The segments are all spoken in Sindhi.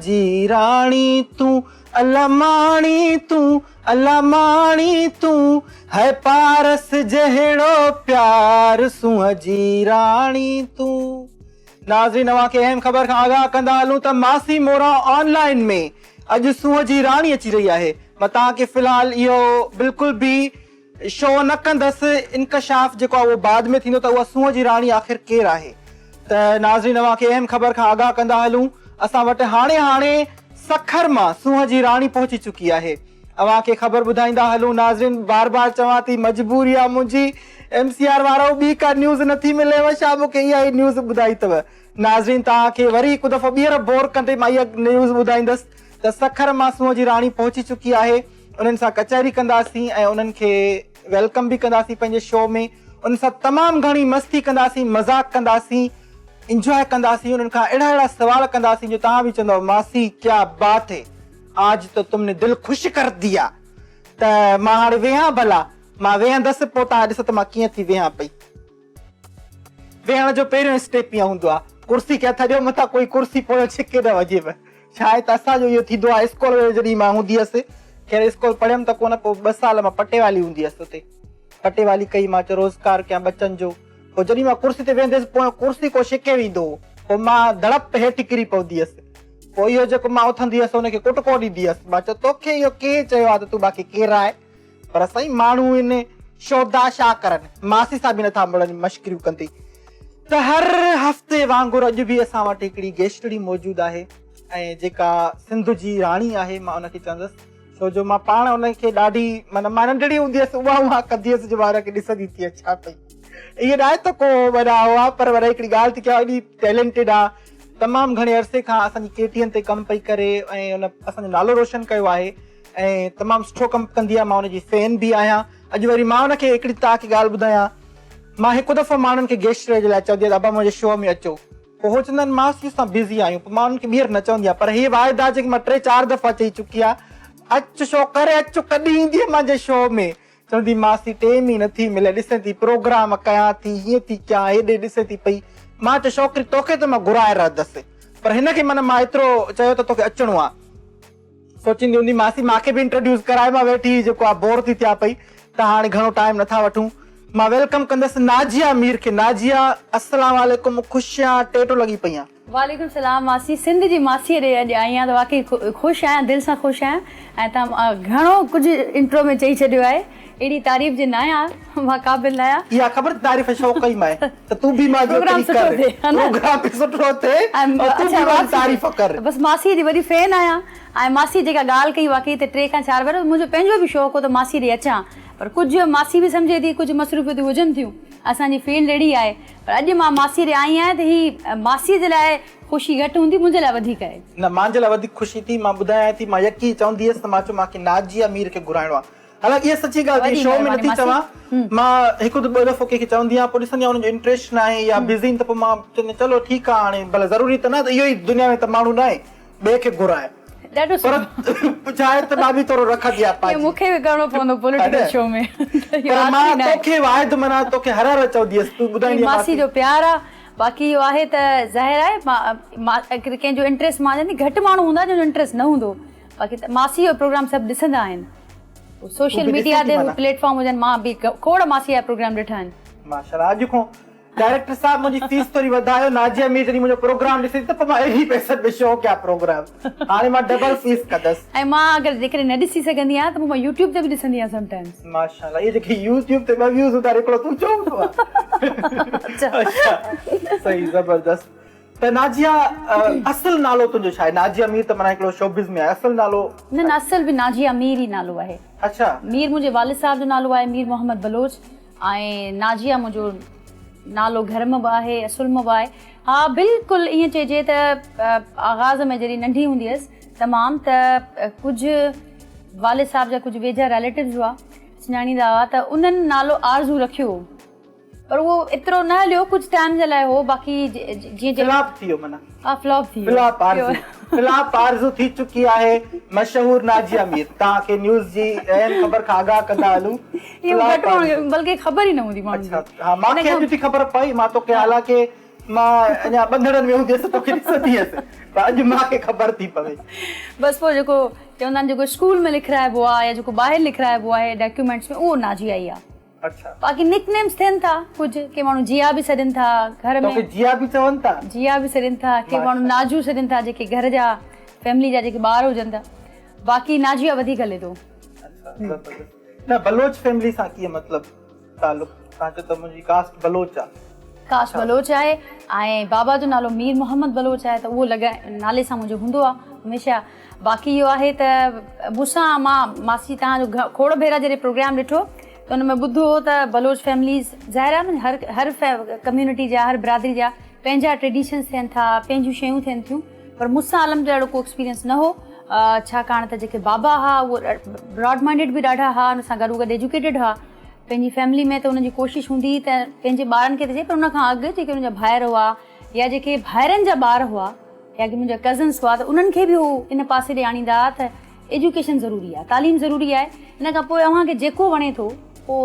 جي راڻي تون علماڻي تون علماڻي تون هي پارس جهڙو پيار سونهن جي راڻي تون. ناظرين اوهان کي اهم خبر کان آگاهه ڪندا هلون ته ماسي موران آن لائين ۾ اڄ سونهن جي راڻي اچي رهي آهي مان توهان کي في الحال اهو بلڪل به شو نه ڪندس انڪشاف جيڪو آهي اهو بعد ۾ ٿيندو ته اها سونهن جي راڻي آخر ڪير آهي ته ناظرين اوهان کي اهم خبر کان آگاهه ڪندا هلون اسان وٽ هاڻي هاڻي سکر مان سونهن جي راڻي پهچي چڪي آهي. اوهان کي خبر ٻڌائيندا هلون ناظرين بار بار چوان ٿي مجبوري آ منهنجي ايم سي آر وارؤ ٻي ڪا نيوز نٿي مليو ڇا مون کي اها ئي نيوز ٻڌائي اٿو ناظرين توهان کي وري هڪ دفعو ٻيهر بور ڪندي مان اها نيوز ٻڌائيندس ته سکر مان سونهن جي راڻي پهچي چڪي آهي انهن سان ڪچهري ڪنداسين ۽ انهن کي welcome به ڪنداسين پنهنجي شو ۾ انهن سان تمام گهڻي مستي ڪنداسين مذاق ڪنداسين انجواء ڪنداسين انهن کان اهڙا اهڙا سوال ڪنداسين جو توهان به چوندؤ ماسي ڪيا بات هي. آج تو تم ني دل خوش ڪر ديا ته مان هاڻي ويهان ڀلا؟ مان ويهندس پوء توهان ڏسو ته مان ڪيئن ٿي ويهان پئي. ويهڻ جو پهريون اسٽيپ ايئن هوندو آهي، ڪرسي کي هٿ ڏيو متان ڪوئي ڪرسي پويان ڇڪي نه وڃيو. ڇا آهي ته اسان جو اهو ٿيندو آهي اسڪول ۾ جڏهن مان هوندي هيس، خير اسڪول پڙهيم ته ڪونه پوء ٻه سال مان پٽيوالي هوندي هيس اتي پٽيوالي ڪئي مان چيو روزگار ڪيان ٻچن جو. پوء جڏهن مان ڪرسي تي ويهندي هيس پويان ڪرسي ڪو ڇڪي ويندو هو پوء مان دڙپ هيٺ ڪري پوندي هيس. پوء اهو جيڪو مان اٿندي هيس ان کي ڪٽڪو ڏيندي هيس. مان چيو توکي اهو ڪنهن چيو آهي ته تون مان کي ڪيراء؟ پر سائين ماڻهو ان شودا شا ڪرن، ماسي سان به نٿا مڙن مشڪريون ڪندي. ته هر هفتي وانگر اڄ به اسان وٽ هڪڙي گيسٽڙي موجود آهي ۽ جيڪا سنڌ جي راڻي آهي مان ان کي چوندس ڇو جو مان پاڻ ان کي ڏاڍي معنيٰ مان ننڍڙي هوندي هيس اها اها ڪندي هيس جو مان ان کي ڏسندي ٿي اچان پئي. ائين ناهي ته ڪو معنيٰ اهو آهي پر معنيٰ هڪڙي ڳالهه ٿي ڪيان ايڏي ٽيلنٽيڊ آهي. تمام گهڻي عرصي کان اسان جي ڪي ٽي اين تي ڪم پئي ڪري ۽ ان اسان جو نالو روشن ڪيو آهي ۽ تمام سٺو ڪم ڪندي آهي مان ان جي فين به آهيان اڄ وري مان ان کي هڪڙي توهان کي ڳالهه ٻڌايان مان هڪ دفعو ماڻهن کي گيسٽ جي لاء چوندي آهيان ته ابا منهنجي شو ۾ اچو پوء هو چوندا آهن ماسي اسان بزي آهيون پوء مان انهن کي ٻيهر نه چوندي آهيان پر هي واعدا جيڪي مان ٽي چار دفعا چئي چڪي آهيان اچ ڇوڪري اچ ڪڏهن ايندي منهنجي شو ۾ چوندي ماسي ٽيم ئي نٿي ملي ڏسين ٿي پروگرام ڪيان ٿي هيئن ٿي ڪيان هيڏي ڏسين ٿي پئي مان چيو ڇوڪري توکي ته مان گهرائي رهندس پر هن کي معنيٰ مان ايترو چيو ته توکي اچڻو آ سوچيندي هوندي ماسي مانکي به انٽروڊيوس ڪرائي مان ويٺي جيڪو آ بور ٿي ٿيان پئي ته هاڻي گهڻو ٽائيم نٿا وٺون مان welcome ڪندس ناجيه مير کي ناجيه السلام عليڪم خوش آن ٽيٽو لڳي پئي آن. وعليڪم السلام ماسي سنڌ جي ماسي ڏي اڄ آئي آهيان ته واقعي خوش آهيان دل سان خوش آهيان ۽ توهان گهڻو ڪجهه انٽرو ۾ چئي ڇڏيو آهي اهڙي تعريف جي نه آهيان مان قابل نه آهيان. اها خبر ته تعريف شو ڪئي مانء ته تون به مان پروگرام جيتري ڪر سٺو ٿئي ها نه پروگرام به سٺو ٿئي ۽ ۽ تون اڇا به مان ماسي تعريف ڪر. بس ماسي جي وڏي فين آهيان ۽ ماسي جيڪا ڳالهه ڪئي واقعي ته ٽي کان چار ڀيرا منهنجو پنهنجو به شوق هو ته ماسي ڏي اچان پر ڪجهه ماسي به سمجهي ٿي ڪجهه مصروفيتون هجن ٿيون اسان جي فيلڊ اهڙي آهي پر اڄ مان ماسي ڏي آئي آهيان ته هي ماسي جي لاء خوشي گهٽ هوندي منهنجي لاء وڌيڪ آهي. نه مانجي لاء وڌيڪ خوشي ٿي مان ٻڌايان ٿي مان يقين چوندي هيس ته مان چيو مان کي ناجيه مير کي گهرائڻو آهي حالانڪه اها سچي ڳالهه ٿي وڏي شو ۾ مهرباني نٿي ماسي. چوان مان هڪ ٻه دفعو ڪنهن کي چوندي آهيان پوء ڏسندي آهيان انهن جو انٽريسٽ ناهي يا بزي آهن ته پوء مان چوندي آهيان چلو ٺيڪ آهي هاڻي ڀلا ضروري ته نه ته اهو ئي دنيا ۾ ته ماڻهو ناهي ٻئي کي گهرائي. ڏاڍو پر سٺو. ڇا آهي ته مان به ٿورو رکندي آهيان اهو پنهنجي. مون کي به ڪرڻو پوندو پوليٽيڪل شو ۾ ته اهو پر آخري مان ناهي. توکي واحد معنيٰ توکي هر هر چوندي هيس تون ٻڌائيندي هي ماسي ماسي. جو پيار آ باقي اهو آهي ته ظاهر آهي مان ڪنهن جو انٽريسٽ مان چوان ٿي گهٽ ماڻهو هوندا جنهن جو انٽريسٽ نه هوندو باقي ته ماسي جو پروگرام سڀ ڏسندا آهن تون سوشل به ڏسين ميڊيا ٿي تي معنيٰ. پليٽ فارم هجن مان به کوڙ ماسي جا پروگرام ڏٺا آهن. ماشاءالله اڄ کان ڊائريڪٽر صاحب منهنجي فيس ٿوري وڌايو ناجيه مير جڏهن منهنجو پروگرام ڏسي ٿي ته پوء مان اهڙي پئسن ۾ شو ڪيان پروگرام هاڻي مان ڊبل فيس ڪندس. ۽ مان اگر جيڪڏهن نه ڏسي سگهندي آهيان ته پوء مان يوٽيوب تي به ڏسندي آهيان سم ٽائمز. ماشاءالله اهي جيڪي يوٽيوب تي ٻه ويوز هوندا آهن هڪڙو تون ڇو هوندو آهي. اڇا صحيح زبردست ته ناجيه اصل نالو تنهنجو ڇا آهي ناجيه مير ته معنيٰ هڪڙو شوبز ۾ آهي اصل نالو. نه نه اصل به ناجيه مير ئي نالو آهي. اڇا. مير منهنجي والد صاحب جو نالو آهي مير محمد بلوچ. ۽ ناجيه منهنجو نالو گهر م به آهي اصل م به آهي. ها بلڪل ائين چئجي ته آغاز ۾ جڏهن ننڍي هوندي هيس تمام ته ڪجهه والد صاحب جا ڪجهه ويجها رليٽوز هئا سڃاڻيندا هئا ته انهن نالو آرزو رکيو هو پر اهو ايترو نه هليو ڪجهه ٽائيم جي لاء هو باقي جيئن فلاپ ٿي ويو معنيٰ. ها فلاپ ٿي ويو. فلاپ آرزو فلاپ آرزو ٿي چڪي آهي مشهور ناجيه مير توهان کي نيوز جي اهم خبر کان آگاهه ڪندا هلون اهو گهٽ ماڻهن کي بلڪه خبر ئي نه هوندي ماڻهن کي. اڇا ها مان کي اڄ ٿي خبر پئي مان توکي حالانڪه مان اڃا ٻنڌڻن ۾ هوندي هيس توکي ڏسندي هيس پر اڄ مان کي خبر ٿي پوي. بس پوء جيڪو چوندا آهن جيڪو اسڪول ۾ لکرائبو آهي يا جيڪو ٻاهر لکرائبو آهي ڊاڪيومينٽس ۾ اهو ناجيا ئي آهي. اڇا. باقي نڪ نيمز ٿين ٿا ڪجهه ڪي ماڻهو جيا به سڏين ٿا گهر ۾. توکي جيا به چون ٿا؟ جيا به سڏين ٿا ڪي ماڻهو ناجو سڏين ٿا جيڪي گهر جا فيملي جا جيڪي ٻار هجن ٿا باقي ناجيا وڌيڪ هلي ٿو. اڇا زبردست. نه بلوچ فيملي سان ڪيئن مطلب تعلق تان چئو ته منهنجي ڪاسٽ بلوچ آ. ڪاسٽ بلوچ آهي ۽ بابا جو نالو مير محمد بلوچ آهي ته اهو لڳ نالي سان منهنجو هوندو آ هميشه باقي اهو آهي ته مون سان مان ماسي توهان جو کوڙ ڀيرا جڏهن پروگرام ڏٺو ته ان ۾ ٻڌو هو ته بلوچ فيمليز ظاهر آهي هر هر ڪميونٽي جا هر برادري جا پنهنجا ٽريڊيشنز ٿين ٿا پنهنجون شيون ٿين ٿيون پر مون سان الحمد اهڙو ڪو ايڪسپيرينس نه هو ڇاڪاڻ ته جيڪي بابا ها اهو براڊ مائنڊيڊ به ڏاڍا ها ان سان گڏو گڏ ايجوڪيٽيڊ ها پنهنجي فيملي ۾ ته انهن جي ڪوشش هوندي هئي ته پنهنجي ٻارن کي ته چئي پر ان کان اڳ جيڪي انهن جا ڀائر هئا يا جيڪي ڀائرن جا ٻار هئا يا ڪي منهنجا ڪزنس هئا ته انهن کي به هو ان پاسي ڏي آڻيندا هئا ته ايجوڪيشن ضروري آهي تعليم ضروري آهي ان کان پوء اوهان کي جيڪو وڻي ٿو پوء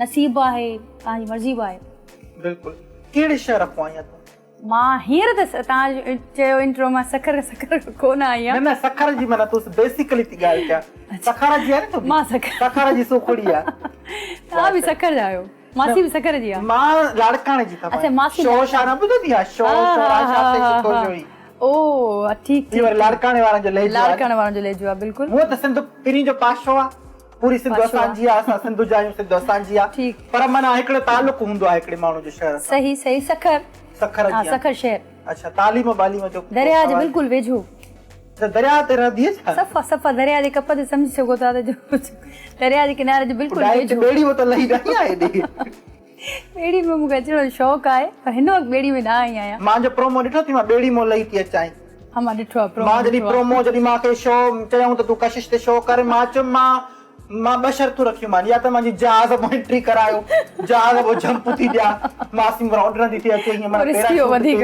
نصيب به آهي توهان جي مرضي به آهي. بلڪل ڪهڙي شهر کان آئين تون؟ مان هينئر ته توهان چيو انٽرو مان سکر سکر کان ڪو نه آئي آهيان. نه نه سکر جي معنيٰ تو بيسيڪلي ٿي ڳالهه ڪيان سکر جي آهي نه تو مان سکر سکر جي سوکڙي آهي. توهان به سکر جا آهيو ماسي به سکر جي آهي. مان لاڙڪاڻي جي اٿم. اڇا ماسي شو شا نه ٻڌو ٿي ها شو شو را شا سي شو تو جو ئي. او ٺيڪ ٺيڪ. هي وري لاڙڪاڻي وارن جو لهجو آهي. لاڙڪاڻي وارن جو لهجو آهي بلڪل. هونء ته سنڌ پرين جو پاشو آهي. پوري سنڌ اسان جي آ اسان سنڌ جا آهيون سنڌ اسان جي آ پر معنيٰ هڪڙو تعلق هوندو آهي هڪڙي ماڻهو جو شهر سان. صحيح صحيح سکر سکر جي ها سکر شهر. اڇا تعليم ٻاليم جو درياء جي بلڪل ويجهو. اڇا درياء تي رهندي آهين ڇا؟ صفا صفا درياء جي ڪپ تي سمجهي سگهو ٿا ته جو درياء جي ڪناري جي بلڪل ويجهو. ٻيڙي ۾ ته لهي نه آئي آهين هيڏي. ٻيڙي ۾ مون کي اچڻ جو شوق آهي پر هن وقت ٻيڙي ۾ نه آئي آهيان. مان جو پرومو ڏٺو ٿي مان ٻيڙي مون لهي ٿي اچائين. ها مان ڏٺو آهي پرومو. مان جڏهن پرومو جڏهن مان کي شو چيائون ته تون ڪشش تي شو ڪر مان چيم مان مان ٻه شرطون رکيون مان يا ته مانجي جهاز مان انٽري ڪرايو جهاز مان جمپ ٿي ڏيان ماسي مون اڏرندي ٿي اچي هيئن معنيٰ پيراشوٽ تي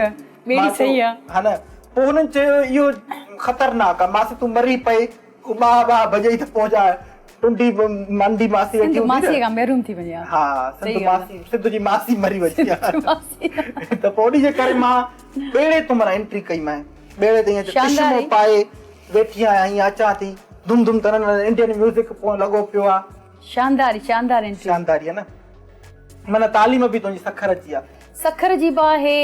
ٻيڙي صحيح آهي ها نه پوء هنن چيو اهو خطرناڪ آهي ماسي تون مري پئي ڪو ٻاهه ٻاهه ڀڄئي ته پوء جا ٽنڊي منڊي ماسي ويٺي هوندي نه. سنڌ ماسيء کان محروم ٿي وڃي ها. ها سنڌ ماسي سنڌ جي ماسي مري وڃي ها ته پوء انهي جي ڪري مان ٻيڙي تون معنيٰ انٽري ڪئي مانء ٻيڙي تي ائين چشمو پائي ويٺي آهيان ائين اچان ٿي ڌم ڌم ترن انڊين ميوزڪ پوء لڳو پيو آ. شاندار شاندار انٽري. شانداري آ نه معنيٰ تعليم به تنهنجي سکر جي آ. سکر جي به آهي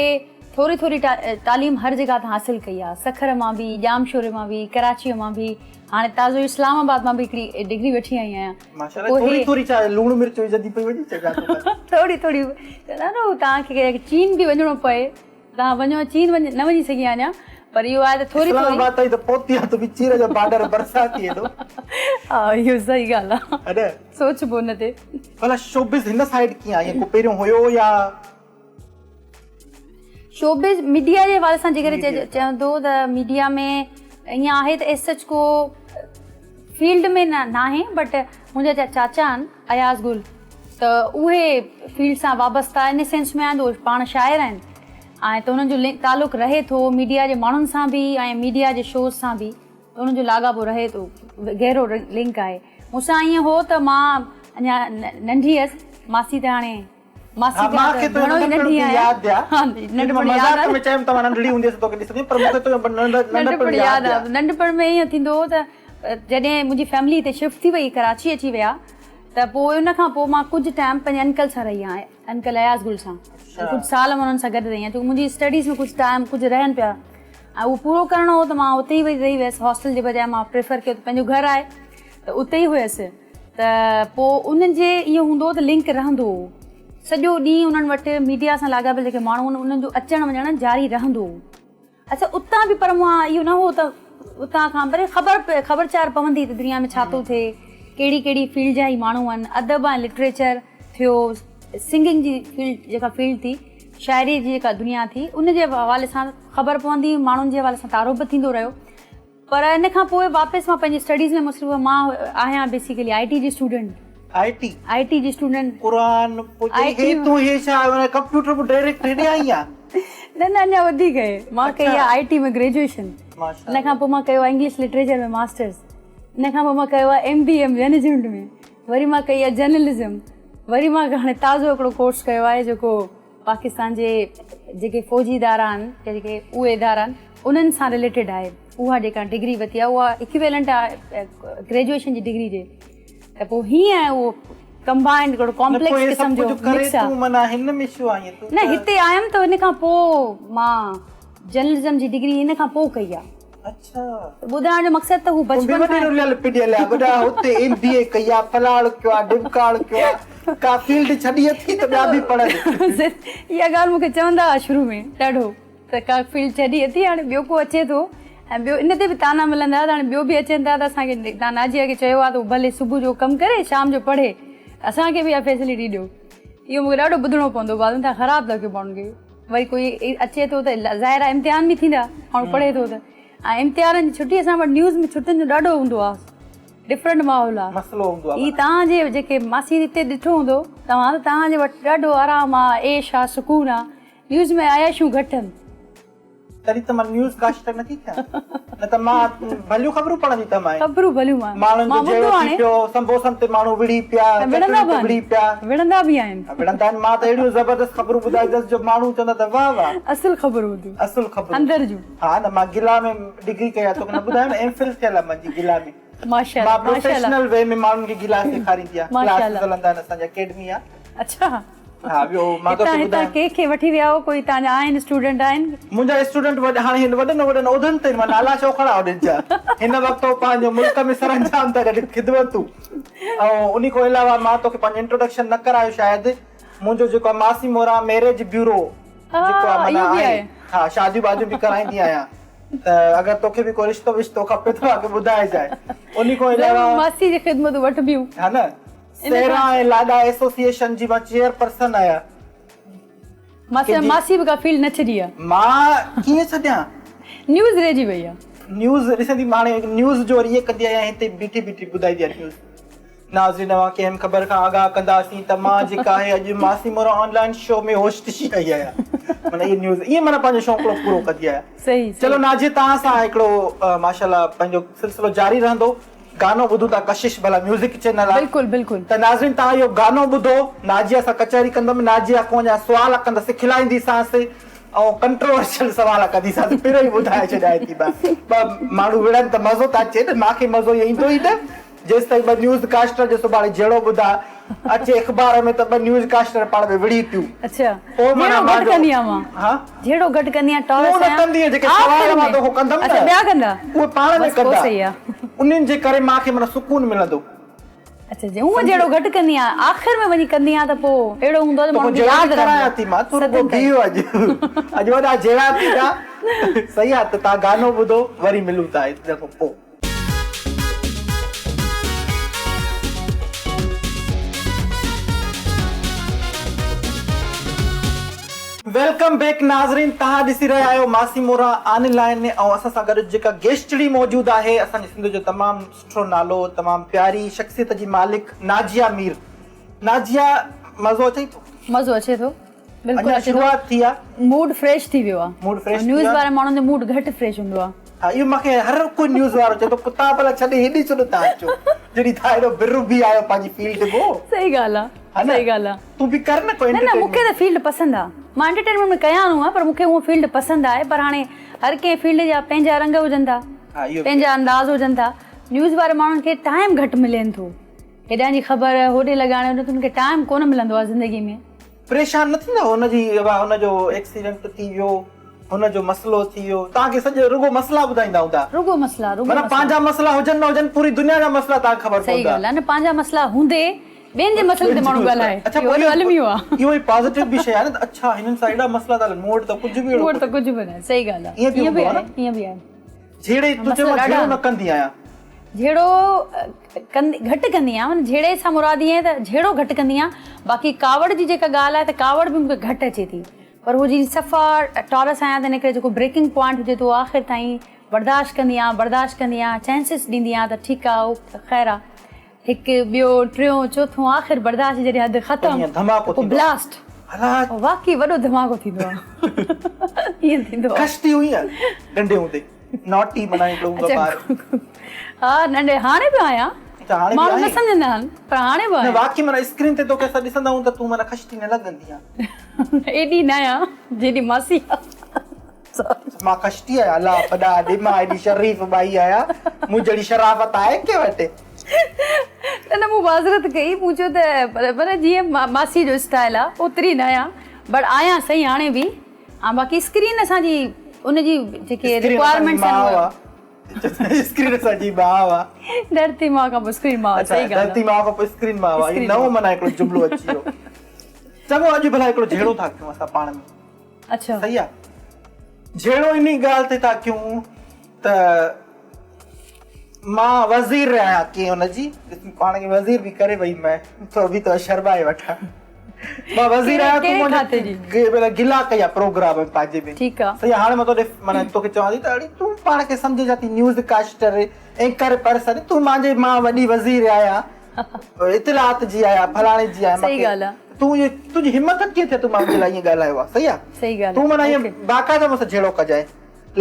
ٿوري ٿوري تعليم هر جڳهه تان حاصل ڪئي آ سکر مان به ڄامشوري مان به ڪراچيء مان به هاڻي تازو اسلام آباد مان به هڪڙي ڊگري وٺي آئي آهيان. ماشاءالله ٿوري ٿوري ڇا لوڻ مرچ وجهندي پئي وڃي ڇا ٿوري ٿوري نه نه توهان کي چين به وڃڻو پئي توهان وڃو چين وڃ نه وڃي سگهي آهيان پر اهو آهي ته ٿوري اسلام آباد تائين ته پهتي آهي ته به چين جو بارڊر برسات ٿي ويندو. ها اهو صحيح ڳالهه آهي سوچبو ان تي. ڀلا شوبز هن سائيڊ ڪيئن آئي ڪو پهريون هيو يا شوبز ميڊيا جي حوالي سان جيڪڏهن چوندو ته ميڊيا ۾ ائين آهي ته ايس سچ ڪو فيلڊ ۾ نه ناهي بٽ منهنجا چاچا آهن اياز گل ته اهي فيلڊ سان وابسته ان سينس ۾ آهن ته اهي پاڻ شاعر آهن ۽ ته انهن جو تعلق رهي ٿو ميڊيا جي ماڻهن سان به ۽ ميڊيا جي شوز سان به ته انهن جو لاڳاپو رهي ٿو گهرو لنڪ آهي مون سان ائين هو ته مان اڃا ننڍي هيس ماسي ته هاڻي ماسي ها مان کي تنهنجو ننڍپڻ به ياد آ. ننڍپڻ ياد آ. مذاق ۾ چيم ته مان ننڍڙي هوندي هيس توکي ڏسندي پر مون کي تنهنجو ننڍپڻ ياد آ. ننڍپڻ ۾ ائين ٿيندو هو ته جڏهن منهنجي فيملي هتي شفٽ ٿي وئي ڪراچي اچي ويا ته پوء ان کان پوء مان ڪجهه ٽائيم پنهنجي انڪل سان رهي آهيان انڪل اياز گل سان ڪجهه سال مان انهن سان گڏ رهي آهيان ڇو منهنجي اسٽڊيز ۾ ڪجهه ٽائيم ڪجهه رهن پيا ۽ اهو پورو ڪرڻو هو ته مان اتي ئي وئي رهي ويس هاسٽل جي بجاء مان پريفر ڪيو ته پنهنجو گهر آهي ته اتي ئي هيس ته پوء انهن جي اهو هوندو هو ته لنڪ رهندو هو سڄو ڏينهن انهن وٽ ميڊيا سان لاڳاپيل جيڪي ماڻهو آهن انهن جو اچڻ وڃڻ جاري رهندو هو اڇا اتان به پر مون اهو نه هو ته اتان کان پر خبر خبر چار پوندي ته دنيا ۾ ڇا ٿو ٿئي ڪهڙي ڪهڙي فيلڊ جا هي ماڻهو آهن ادب ۽ لٽريچر ٿيو سنگنگ جي فيلڊ جيڪا فيلڊ ٿي شاعري جي جيڪا دنيا ٿي ان جي حوالي سان خبر پوندي ماڻهن جي حوالي سان تعارف به ٿيندو رهيو پر ان کان پوء واپس مان پنهنجي اسٽڊيز ۾ مصروف هيم مان آهيان بيسيڪلي I ٽي جي اسٽوڊنٽ. I T. آء ٽي جي اسٽوڊنٽ. قرآن پوء چئي هي تون هي ڇا معنيٰ ڪمپيوٽر به ڊائريڪٽ هيڏي آئي آ. نه نه اڃا وڌيڪ آهي مان ڪئي آهي I T ۾ graduation ان کان پوء مان ڪيو آهي انگلش لٽريچر ۾ ماسٽرس ان کان پوء مان ڪيو آهي ايم بي اي مئنيجمينٽ ۾ وري مان ڪئي آهي جرنلزم وري مان هاڻي تازو هڪڙو ڪورس ڪيو آهي جيڪو پاڪستان جي جيڪي فوجي ادارا آهن يا جيڪي اهي ادارا آهن انهن سان رليٽيڊ آهي اها جيڪا ڊگري ورتي آهي اها اڪويلنٽ آهي گريجوئيشن جي ڊگري جي ته پوء هيئن اهو ڪمبائنڊ هڪڙو ڪامپليڪس قسم جو مڪس آهي. نه هتي آيم ته ان کان پوء مان جرنلزم جي ڊگري ان کان پوء ڪئي آهي. اڇا. ته ٻڌائڻ جو مقصد ته هو تون به بچپن وڏي کان رليل پڏيل آ وڏا هتي ايم بي اي ڪئي آ فلاڻ ڪيو آ ڊمڪاڻ ڪيو آ ڪا فيلڊ ڇڏي اٿي ته ٻيا به پڙهن. اها ڳالهه مون کي چوندا هئا شروع ۾ ڏاڍو ته ڪا فيلڊ ڇڏي اٿي هاڻي ٻيو ڪو اچي ٿو ۽ ٻيو ان تي به طعنا ملندا هئا ته هاڻي ٻيو به اچن ٿا ته اسان کي توهان ناجيه کي چيو آ ته هو ڀلي صبح جو ڪم ڪري شام جو پڙهي اسان کي به اها فيسلٽي ڏيو اهو مون کي ڏاڍو ٻڌڻو پوندو هو بعد ۾ توهان خراب ٿا ڪيو ماڻهن کي. وري ڪوئي اچي ٿو ته ظاهر آهي امتحان به ٿيندا ماڻهو پڙهي ٿو ته ۽ امتحانن جي ڇٽي اسان وٽ نيوز ۾ ڇٽين جو ڏاڍو هوندو آهي ڊفرنٽ ماحول آهي مسئلو هوندو آهي هي توهان جي جيڪي ماسي هتي ڏٺو هوندو توهان ته توهان جي وٽ ڏاڍو آرام آهي عيش آهي سڪون آهي نيوز ۾ عياشيون گهٽ آهن تڏهن ته مان نيوز ڪاسٽر نٿي ٿيان نه ته مان ڀليون خبرون پڙهندي ته مانء. خبرون ڀليون مان ماڻهن جو جهيڙو ٿي پيو، سمبوسن تي ماڻهو وڙهي پيا، چٽڻي تي وڙهي پيا. وڙهندا به آهن. وڙهندا آهن، مان ته اهڙيون زبردست خبرون ٻڌائيندس جو ماڻهو چوندا ته واهه واهه. اصل خبرون هونديون. اصل خبرون. اندر جون. ها نه مان گلا ۾ ڊگري ڪئي آهي توکي نه ٻڌايو نه ايم فل ٿيل آهي منهنجي گلا ۾. ماشاءالله مان پروفيشنل وي ۾ ماڻهن کي گلا سيکاريندي آهيان. ڪلاسز هلندا آهن اسان جي اڪيڊمي آهي. اڇا. ها ٻيو مان توکي هتان هتان ڪنهن کي وٺي ويا هو ڪوئي تان جا آهن اسٽوڊنٽ آهن؟ منهنجا اسٽوڊنٽ وڏ هاڻي هن وڏن وڏن عهدن تي مان نالا ڇو کڻان انهن جا هن وقت هو پنهنجو ملڪ ۾ سرانجام ٿا ڏين خدمتون ۽ انهي کان علاوه مان توکي پنهنجو انٽروڊڪشن نه ڪرايو شايد منهنجو جيڪو آهي ماسي مورا ميريج بيورو جيڪو آهي معنيٰ آهي ها شاديون واديون به ڪرائيندي آهيان ته اگر توکي به ڪو رشتو وشتو کپي ته مانکي ٻڌائجانء انهي کان علاوه ماسي جي خدمتون وٺبيون ها نه سيرا ۽ لاڏا ايسوسيئيشن جي مان چيئر پرسن آهيان. ماسي ماسي به ڪا فيلڊ نه ڇڏي آ. مان ڪيئن ڇڏيان. نيوز رهجي وئي آ. نيوز ڏسندي مان هاڻي نيوز جو وري ائين ڪندي آهيان هتي بيٺي بيٺي ٻڌائيندي آهيان نيوز. ناظرين اوهان کي اهم خبر کان آگاهه ڪنداسين ته مان جيڪا آهي اڄ ماسي مورا آن لائين شو ۾ هوسٽ ٿي آئي آهيان معنيٰ اهي نيوز ائين معنيٰ پنهنجو شوقڙو پورو ڪندي آهيان. صحيح چلو ناجيه توهان سان هڪڙو ماشاءالله پنهنجو سلسلو جاري رهندو. گانو ٻڌون ٿا ڪشش ڀلا ميوزڪ چينل آ. بلڪل بلڪل. ته ناظرين توهان اهو گانو ٻڌو ناجيه سان ڪچهري ڪندم ناجيه کان اڃا سوال ڪندس کلائيندي سانس ۽ ڪنٽروورشل سوال ڪندي سانس پهريون ئي ٻڌائي ڇڏيان ٿي ٻه ٻه ماڻهو وڙهن ته مزو ته اچي نه مانکي مزو اهو ايندو ئي نه جيستائين ٻه نيوز ڪاسٽر جو سڀاڻي جهيڙو ٻڌا اچي اخبار ۾ ته ٻه نيوز ڪاسٽر پاڻ ۾ وڙهي پيون. اڇا پوء معنيٰ جهيڙو مان گهٽ جو ڪندي آهيان مان. ها جهيڙو گهٽ ڪندي آهيان ٽارس تون نه آهيان ڪندينء جيڪي سوال مان توکان ڪندم نه اڇا ٻيا ڪندا اهي پاڻ ۾ بس پوء ڪندا صحيح آ. انهن جي ڪري مان کي معنيٰ سڪون ملندو. اڇا جي هونء جهيڙو گهٽ ڪندي آهيان آخر ۾ وڃي ڪندي آهيان ته پوء اهڙو هوندو آهي ته توکان ماڻهن کي جهيڙا ياد به ڪرايان رهندو ٿي مان تون رڳو صدين تائين. بيهه اڄ اڄ وڏا جهيڙا ٿيندا صحيح آ ته توهان گانو ٻڌو وري ملون ٿا هڪ دفعو پوء. Welcome back ناظرين توهان ڏسي رهيا آهيو ماسي مورا آن لائين ۽ اسان سان گڏ جيڪا گيسٽڙي موجود آهي اسان جي سنڌ جو تمام سٺو نالو تمام پياري شخصيت جي مالڪ ناجيه مير ناجيه مزو اچئي ٿو؟ مزو اچي ٿو بلڪل اڃا اچي ٿو شروعات ٿي آ. موڊ فريش ٿي ويو آ. موڊ فريش ٿي نيوز ويو آ. وارن ماڻهن جو موڊ گهٽ فريش هوندو آ. ها اهو مونکي هر ڪو نيوز وارو چئي ٿو ڪتا ڀلا ڇڏي هيڏي ڇو نٿا اچو جڏهن تھان ايڏو بر به آهيو پنهنجي فيلڊ ۾. صحيح ڳالهه آ ها نه صحيح ڳالهه آ. تون به ڪر نه ڪو نه نه مونکي ته فيلڊ پسند آ مان انٽرٽينمينٽ ۾ ڪيان هونء پر مونکي هونء فيلڊ پسند آهي پر هاڻي هر ڪنهن فيلڊ جا پنهنجا رنگ هجن ٿا ها اهو به پنهنجا انداز هجن ٿا نيوز واري ماڻهن کي ٽائيم گهٽ ملين ٿو هيڏانهن جي خبر هوڏي لڳائڻ انهن کي ٽائيم ڪونه ملندو آ زندگي ۾. پريشان نه ٿيندا هن جي هن جو ايڪسيڊنٽ ٿي ويو هن جو مسئلو ٿي ويو توهان کي سڄو رڳو مسئلا ٻڌائيندا هوندا. رڳو مسئلا رڳو معنيٰ مسئلا. پنهنجا مسئلا هجن نه هجن پوري دنيا جا مسئلا توهان کي خبر صحيح پوندا. ڳالهه آهي نه پنهنجا مسئلا هوندي ٻين جي مسئلن تي ماڻهو ڳالهائي اڇا اهو وڏو الميو آهي. اهو ئي پازيٽو به شيء آهي نه ته اڇا هنن سان اهڙا مسئلا ٿا هلن مون وٽ ته ڪجهه به اهڙو مون وٽ ته ڪجهه به ناهي صحيح ڳالهه آهي ائين به ائين به هوندو آهي نه. آهي ائين به آهي. جهيڙي تون چيو مان جهيڙو نه ڪندي آهيان. جهيڙو ڪندي گهٽ ڪندي آهيان معنيٰ جهيڙي سان مراد ائين ته جهيڙو گهٽ ڪندي آهيان باقي ڪاوڙ جي جيڪا ڳالهه آهي ته ڪاوڙ به مون کي گهٽ اچي ٿي پر هو جي صفا ٽارس آهيان ته ان ڪري جيڪو بريڪنگ پوائنٽ هجي ٿو آخر تائين برداشت ڪندي آهيان برداشت ڪندي آهيان چانسز ڏيندي آهيان ته ٺيڪ آهي او خير آهي هڪ ٻيو ٽيون چوٿون آخر برداشت جي جڏهن حد ختم ڌماڪو پوء بلاسٽ واقعي وڏو ڌماڪو ٿيندو آهي ائين ٿيندو آهي. کشتي هئي ننڍي هوندي ناٽي معنيٰ هڪڙو هوندو ٻار. ها ننڍي هاڻي به آهيان. اڇا هاڻي به ماڻهو نه آهين؟ سمجهندا آهن پر هاڻي به نه آهيان. واقعي معنيٰ اسڪرين تي توکي اسان ڏسندا آهيون ته تون معنيٰ کشٽي نه لڳندي آهين. ايڏي نه آهيان جيڏي ماسي آ. مان کشٽي آهيان الله وڏا ڏي مان ايڏي شريف ٻائي آهيان مون جهڙي شرافت آهي ڪنهن وٽ. نه نه مون معذرت ڪئي مون چيو ته پر جيئن ماسي جو اسٽائل آ اوتري نه آهيان بٽ آهيان صحيح هاڻي به ها باقي اسڪرين اسان جي ان جي جيڪي رڪوائرمينٽس آهن اهي اسڪرين اسان جي ماء آ. ڌرتي ماء کان پوء اسڪرين ماء صحيح ڳالهه آ. ڌرتي ماء کان پوء اسڪرين ماء آ. هي نئون معنيٰ هڪڙو جملو اچي ويو. چڱو اڄ ڀلا هڪڙو جهيڙو ٿا ڪيون اسان پاڻ ۾. اڇا. صحيح آ. جهيڙو انهي ڳالهه تي ٿا ڪيون ته مان وزير آهيان ڪنهن ان جي پاڻ کي وزير به ڪري وئي مين تو به تو شرمائي وٺان. مان وزير آهيان تون منهنجي گلا ڪئي آ پروگرام ۾ پنهنجي ۾ ٺيڪ آ صحيح هاڻي مان توڏي معنيٰ توکي چوان ٿي ته اڙي تون پاڻ کي سمجهين ڇا ٿي نيوز ڪاسٽر اينڪر پرسن تون مانجي مان وڏي وزير آهيان اطلاعات جي آهيان فلاڻي جي آهيان صحيح ڳالهه آ تون اهو تنهنجي همت ڪيئن ٿي تون مانجي لاء ائين ڳالهايو آ صحيح آ صحيح ڳالهه تون معنيٰ ائين باقاعده مون سان جهيڙو ڪجانء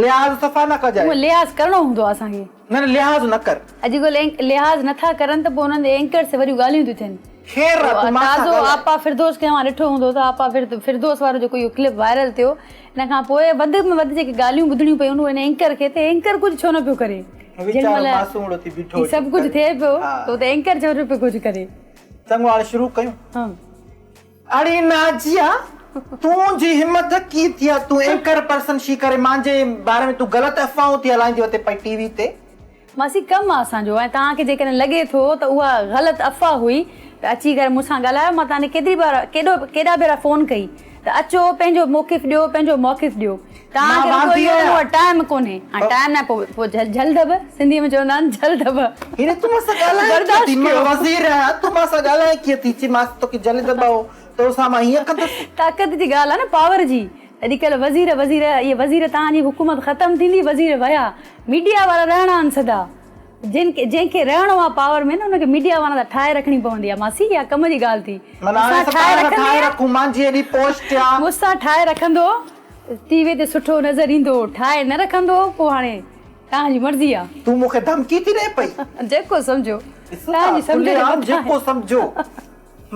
لحاظ صفا نه ڪجانء لحاظ ڪرڻو هوندو آ اسان کي نه نه لحاظ نه ڪر. اڄڪلهه لحاظ نه ٿا ڪرن ته پوء انهن جي اينڪرز تي وڏيون ڳالهيون ٿيون ٿين. خير آ تون مان سان تازو ڳالهاء. آپا فردوس کي اوهان ڏٺو هوندو ته آپا فردوس وارو جيڪو اهو ڪلپ وائرل ٿيو ان کان پوء وڌ ۾ وڌ جيڪي ڳالهيون ٻڌڻيون پيون ان اينڪر کي ته اينڪر ڪجهه ڇو نه پيو ڪري. ويچارو معصومڙو ٿي بيٺو هي سڀ ڪجهه ٿئي پيو ته اتي اينڪر ڇو نه پيو ڪجهه ڪري. چڱو هاڻي شروع ڪيون. ها. اڙي ناجيا تون جي همت ڪيئن ٿي آ تون اينڪر پرسن شي ڪري مانجي باري ۾ تون غلط افواهون ٿي هلائيندي وتي پئي ٽي وي تي. ماسي ڪم آ اسان جو ۽ توهان کي جيڪڏهن لڳي ٿو ته اها غلط افواهه هئي ته اچي ڪري مون سان ڳالهايو مان توهان کي ڪيتري بار ڪيڏو ڪيڏا ڀيرا فون ڪئي ته اچو پنهنجو موقف ڏيو پنهنجو موقف ڏيو توهان مان کي رڳو واندي اهو ته مون آهيان. وٽ ٽائيم ڪونهي هاڻي ٽائيم ناهي پوء پوء جهل ڌٻ سنڌي ۾ چوندا آهن جهل ڌٻ هينئر تون مون سان ڳالهائين ڪيئن برداشت ٿي مان ڪيو. وزير آهيان تون مان سان ڳالهائين ڪيئن ٿي چي مان توکي جهل ڌٻ تو سان مان هيئن ڪندس. طاقت جي ڳالهه آهي نه پاور جي اڄڪلهه وزير وزير اهي وزير توهان جي حڪومت ختم ٿيندي وزير ويا ميڊيا وارا رهڻا آهن سدا. جن کي جنهن کي رهڻو آ پاور ۾ نه ان کي ميڊيا وارن سان ٺاهي رکڻي پوندي آ ماسي اها ڪم جي ڳالهه ٿي معنيٰ مون هاڻي سان ٺاهي اسان پاڻ رکندي ٺاهي رکون مانجي ايڏي پوسٽ آ. مون سان ٺاهي رکندو ٽي وي تي سٺو نظر ايندو ٺاهي نه رکندو پوء هاڻي توهان جي مرضي آ. تون مون کي ڌمڪي ٿي ڏئين پئي. جيڪو سمجهو ڏسو ٿا توهان جي سمجهه کلي جي عام مٿان جيڪو آهي. سمجهو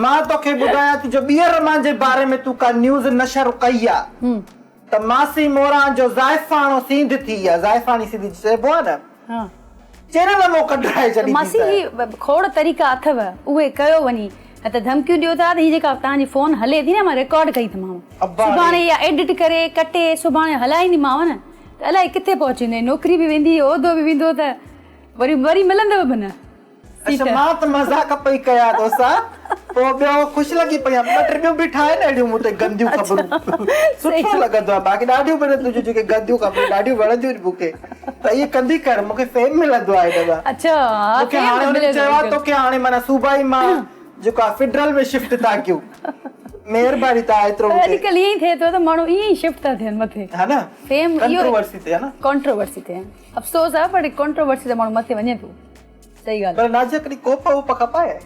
مان توکي ٻڌايان ٿي جو ٻيهر مانجي باري ۾ تون ڪا نيوز نشر ڪئي آ ته ماسي موران جو زائفاڻو سينڌ ٿي آ زائفاڻي سنڌي چئبو آ نه چينل مون ڪڍرائي ڇڏي ماسي هي کوڙ طريقا اٿو اهي ڪيو وڃي نه ته ڌمڪيون ڏيو ٿا ته هي جيڪا توهان جي فون هلي ٿي نه مان رڪارڊ ڪئي ٿمانو سڀاڻي اها ايڊٽ ڪري ڪٽي سڀاڻي هلائينديمانو نه ته الائي ڪٿي پهچي ويندو نوڪري به ويندي عهدو به ويندو ته وري وري ملندو به نه. اڇا مان ته مذاق پئي ڪيا توسان پوء ٻيو خوش لڳي پئي آهيان ٻه ٽي ٻيون به ٺاهي نه اهڙيون مون تي گنديون خبرون سٺو لڳندو آهي باقي ڏاڍيون به تنهنجون جيڪي گنديون خبرون ڏاڍيون وڻنديون آهن مون کي ته ائين ڪندي ڪر مون کي فيم ملندو آهي ان مان اڇا ها مون کي هاڻي هنن چيو آهي توکي هاڻي معنيٰ صوبائي مان جيڪو آهي فيڊرل ۾ شفٽ ٿا ڪيون مهرباني تان ايترو مون کي اڄڪلهه ائين ئي ٿئي ٿو ته ماڻهو ائين ئي شفٽ ٿا ٿين مٿي ها نه فيم اهو ڪنٽروورسي تي ها نه ڪنٽروورسي تي افسوس آهي پر ڪنٽروورسي تي ماڻهو مٿي وڃي ٿو. صحيح ڳالهه. پر نازيه ڪڏهن ڪوپ ووپ کپائي آهي؟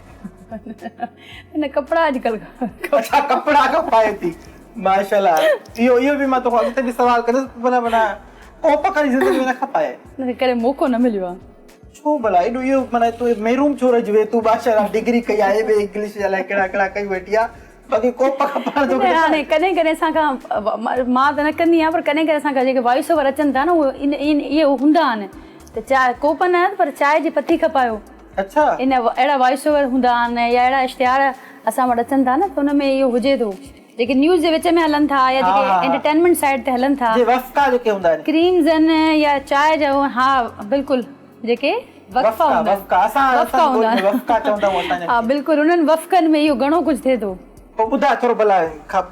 نه ڪپڙا اڄڪلهه. اڇا ڪپڙا کپائي ٿي ماشاءالله اهو اهو به مان توکان اڳتي به سوال ڪندس معنيٰ معنيٰ ڪوپ ڪڏهن زندگي ۾ نه کپائي آهي؟ نه ڪڏهن موقعو نه مليو آهي. ڇو ڀلا ايڏو اهو معنيٰ تون محروم ڇو رهجي وئين تون ماشاءالله ڊگري ڪئي آهي ايم اي انگلش الائي ڪهڙا ڪهڙا ڪئي ويٺي آهي باقي ڪوپ کپائڻ جو نه هاڻي ڪڏهن ڪڏهن اسان کان مان ته نه ڪندي آهيان پر ڪڏهن ڪڏهن اسان کان جيڪي وائس اوور اچن ٿا نه اهي اهي هوندا آهن ته چاء ڪوپ نه پر چاء جي پتي کپايو. اڇا. ان اهڙا وائس اوور هوندا آهن يا اهڙا اشتهار اسان وٽ اچن ٿا نه ته ان ۾ اهو هجي ٿو جيڪي نيوز جي وچ ۾ هلن ٿا يا جيڪي انٽرٽينمينٽ سائيڊ تي هلن ٿا. جي وفقا جيڪي هوندا آهن. ڪريمز آهن يا چاء جا ها بلڪل جيڪي وقفا هوندا آهن. وفقا اسان وفقا هوندا آهن. وفقا چوندا آهيون اسان ها بلڪل انهن وفقن ۾ اهو گهڻو ڪجهه ٿئي ٿو. پوء ٻڌاء ٿورو ڀلا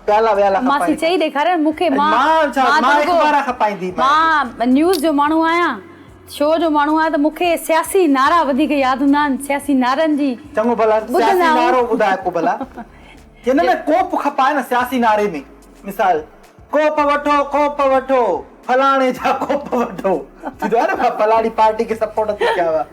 پيالا ويالا کپائين. ماسي چئي ڏيکار مون کي مان مان ڇا مان اخبار کپائيندي مان نيوز جو ماڻهو آهيان شو جو ماڻهو آهيان ته مون کي سياسي نعرا وڌيڪ ياد هوندا آهن سياسي نعرن جي چڱو ڀلا سياسي نعرو ٻڌاء ڪو ڀلا جن ۾ ڪوپ کپائي نه سياسي نعري ۾ مثال ڪوپ وٺو ڪوپ وٺو فلاڻي جا ڪوپ وٺو ٿيندو آهي نه فلاڻي پارٽي کي سپورٽ ٿي ڪيا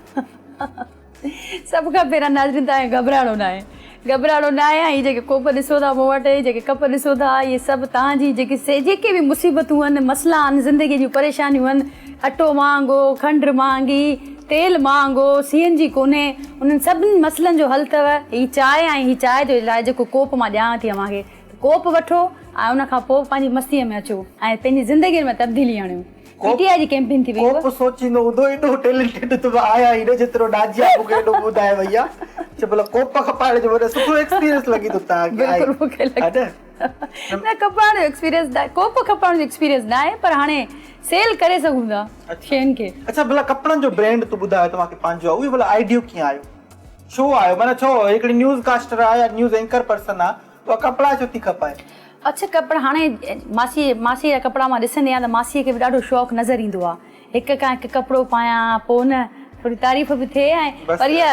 سڀ کان پهريان ناظرين توهان کي گهٻرائڻو ناهي. گهٻرائڻو نه آهي ۽ جيڪي ڪوپ ڏسو ٿا مون وٽ جيڪي ڪپ ڏسو ٿا اهي سڀ توهان جي جيڪي جيڪي به مصيبتون آهن مسئلا آهن زندگي جون پريشانيون آهن اٽو مهانگو کنڊ مهانگي تيل مهانگو سي اين جي ڪونهي انهن سڀني مسئلن جو حل اٿو هي چانهه ۽ هي چانهه جو لاء جيڪو ڪوپ مان ڏيانو ٿي اوهان کي ته ڪوپ وٺو ۽ ان کان پوء پنهنجي مستيء ۾ اچو ۽ پنهنجي زندگي ۾ تبديلي آڻيو. پي ٽي آء جي ڪيمپين ٿي وئي هئي. ڪوپ سوچيندو هوندو ايڏو ٽيلنٽيڊ ته مان آهيان ئي نه جيترو ناجيا مون کي ايڏو ٻڌائي وئي آ. چي ڀلا ڪوپ کپائڻ جو وڏو سٺو ايڪسپيرينس لڳي ٿو توهان کي آهي. بلڪل مون کي لڳي ٿو. نه کپائڻ جو ايڪسپيرينس نه ڪوپ کپائڻ جو ايڪسپيرينس نه آهي پر هاڻي سيل ڪري سگهون ٿا شين کي. اڇا ڀلا ڪپڙن جو برينڊ تون ٻڌايو توهان کي پنهنجو آ اهو ڀلا آئيڊيو ڪيئن آيو ڇو آيو معنيٰ ڇو هڪڙي نيوز ڪاسٽر آ يا نيوز اينڪر پرسن آ اها ڪپڙا ڇو ٿي کپائي؟ اڇا ڪپڙا هاڻي ماسي ماسي جا ڪپڙا مان ڏسندي آهيان ته ماسي کي به ڏاڍو شوق نظر ايندو آهي هڪ کان هڪ ڪپڙو پايان پوء نه ٿوري تعريف به ٿئي ۽ پر اها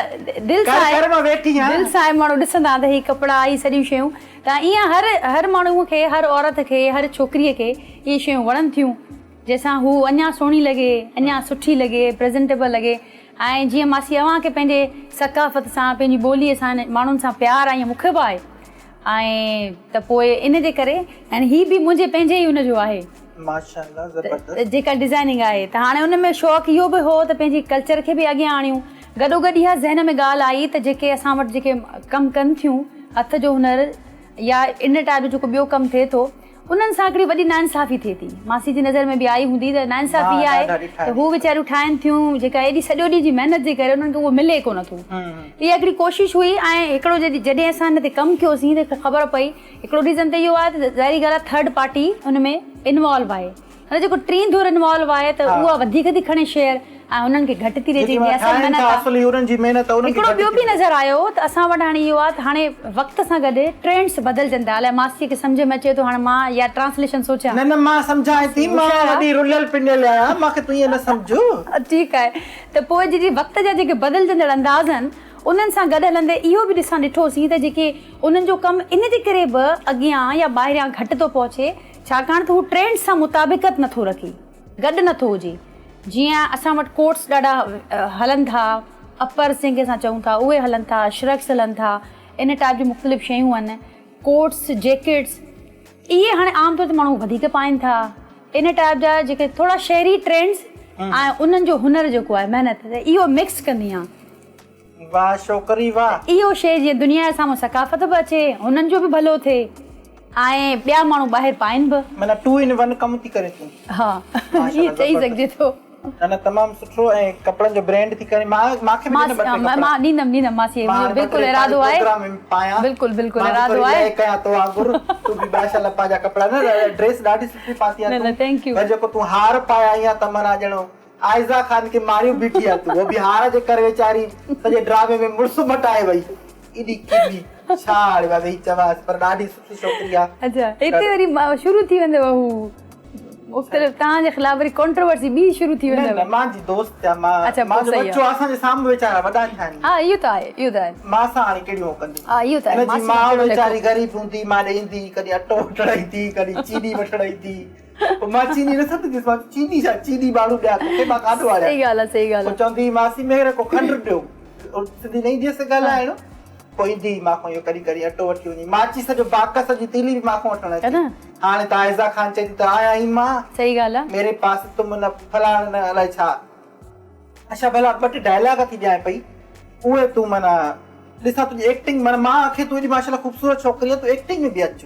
دل سان آهي دل سان آهي ماڻهو ڏسندا آهن ته هي ڪپڙا هي سڄيون شيون ته ائين هر هر ماڻهو کي هر عورت کي هر ڇوڪريء کي اهي شيون وڻن ٿيون جنهن سان هو اڃا سهڻي لڳي اڃا سٺي لڳي پريزنٽيبل لڳي ۽ جيئن ماسي اوهان کي پنهنجي ثقافت سان پنهنجي ٻوليء سان ماڻهن سان پيار آهي ائين مون کي به آهي ۽ ته پوء ان جي ڪري يعني هي به منهنجي پنهنجي ئي ان جو آهي. ماشاءالله زبردست. جيڪا ڊزائننگ آهي ته هاڻي ان ۾ شوق اهو به هو ته پنهنجي ڪلچر کي به اڳيان آڻيون گڏوگڏ اها ذهن ۾ ڳالهه آئي ته جيڪي اسان وٽ جيڪي ڪم ڪن ٿيون هٿ جو هنر يا ان ٽائپ جو جيڪو ٻيو ڪم ٿئي ٿو انهن سان هڪڙي وڏي ناانصافي ٿئي ٿي. ماسي جي نظر ۾ به آئي هوندي ته ناانصافي اها آهي ته هو ويچاريون ٺاهين ٿيون جيڪا ايڏي سڄو ڏينهن جي محنت جي ڪري انهن کي اهو ملي ڪونه ٿو. ته اها هڪڙي ڪوشش هئي ۽ هڪڙو جڏهن اسان ان تي ڪم ڪيوسين ته خبر پئي هڪڙو ريزن ته اهو آهي ته ظاهري ڳالهه آهي ٿرڊ پارٽي ان ۾ انوالو آهي. مطلب جيڪو ٽين ڌر انوالو آهي ته اها وڌيڪ ٿي کڻي شيئر ۽ هنن کي گهٽ ٿي ڏئي جيڪي اصل محنت آهي. هڪڙو ٻيو به نظر آيو ته اسان وٽ هاڻي اهو آهي ته هاڻي وقت سان گڏ ٽرينڊس بدلجن ٿا الائي ماسيء کي سمجهه ۾ اچي ٿو هاڻي مان يا ٽرانسليشن سوچيان. نه نه مان سمجهان ٿي مان وڏي رليل پنيل آهيان مان کي تون ائين نه سمجهه. ٺيڪ آهي ته پوء جي وقت جا جيڪي بدلجندڙ انداز آهن انهن سان گڏ هلندي اهو به ڏسان ڏٺوسين ته جيڪي انهن جو ڪم ان جي ڪري به اڳيان يا ٻاهريان گهٽ ٿو پهچي ڇاڪاڻ ته هو ٽرينڊ سان مطابقت نٿو رکي، گڏ نٿو هجي. جيئن اسان وٽ ڪوٽس ڏاڍا هلن ٿا، اپرس جنهن کي اسان چئون ٿا اهي هلن ٿا، شرگس هلن ٿا، ان ٽائپ جون مختلف شيون آهن، ڪوٽس، جيڪيٽس اهي هاڻي عام طور تي ماڻهو وڌيڪ پائن ٿا. ان ٽائپ جا جيڪي ٿورا شهري ٽرينڊس ۽ انهن جو هنر جيڪو آهي محنت اهو مڪس ڪندي آهيان. واھ ڇوڪري واھ. اهو شيء جيئن دنيا جي سامهون ثقافت به اچي، هنن جو به ڀلو ٿئي ۽ ٻيا ماڻهو ٻاهر پائن به. معنيٰ ٽو ان ون ڪم ٿي ڪرين تون. ها ائين چئي سگهجي ٿو. نه نه تمام سٺو ۽ ڪپڙن جو برينڊ ٿي ڪرين مان مان کي به ڏي نه ٻه ٽي ڪپڙا. مان ڏيندم ڏيندم ماسي منهنجو بلڪل ارادو آهي. پروگرام ۾ پايان. بلڪل بلڪل ارادو آهي. مان به ٿوري ڪيان تو وانگر تون به ماشاءالله پنهنجا ڪپڙا نه ڊريس ڏاڍي سٺي پاتي آ نه نه thank you. پر جيڪو تون هار پايا آهين ته معنيٰ ڄڻو عائزه خان کي ماريون بيٺي آ تون. هو به هار جي ڪري ويچاري سڄي ڊرامي ۾ مڙس مٽائي وئي. ايڏي ڪني ڇا هاڻي مان ويهي چوانس پر ڏاڍي سٺي ڇوڪري آ. اڇا هتي وري شروع ٿي ويندو هو مختلف توهان جي خلاف وري ڪنٽروورسي ٻي شروع ٿي ويندو. نه نه مان جي دوست آ مان مان جو ٻچو آ اسان جي سامهون ويچارا وڏا ٿيا آهن. ها اهو ته آهي اهو ته آهي. مان سان هاڻي ڪهڙيون هو ڪندي. ها اهو ته آهي. هن جي ماء ويچاري غريب هوندي مان ڏي ايندي ڪڏهن اٽو وٺڻ ايندي ڪڏهن چيني وٺڻ ايندي. پوء مان چيني نه سمجهنديس، مان چيني ڇا چيني ماڻهو ڏيان توکي مان ڪاڏو آڻيان. صحيح ڳالهه آهي صحيح ڳالهه آهي. پوء چوندي هئي ماسي مهر ڪو کنڊ ڏيو. سنڌي نه ايندي هيس ڳالهائڻ. پوء ايندي هئي مان کان اهو ڪڏهن ڪڏهن اٽو وٺي وڃي. ماچيس جو باڪس جي تيلي به مان کان وٺڻ اچي. هاڻي ته عائزه خان چئي ٿي ته آيا هين مان. صحيح ڳالهه آهي. ميري پاس تم نه فلاڻ نه الائي ڇا. اڇا ڀلا ٻه ٽي ڊائلاگ ٿي ڏيانء پئي اهي تون معنيٰ ڏسان تنهنجي ايڪٽنگ معنيٰ مان کي تون ايڏي ماشاءالله خوبصورت ڇوڪري آهين تون ايڪٽنگ ۾ به اچ.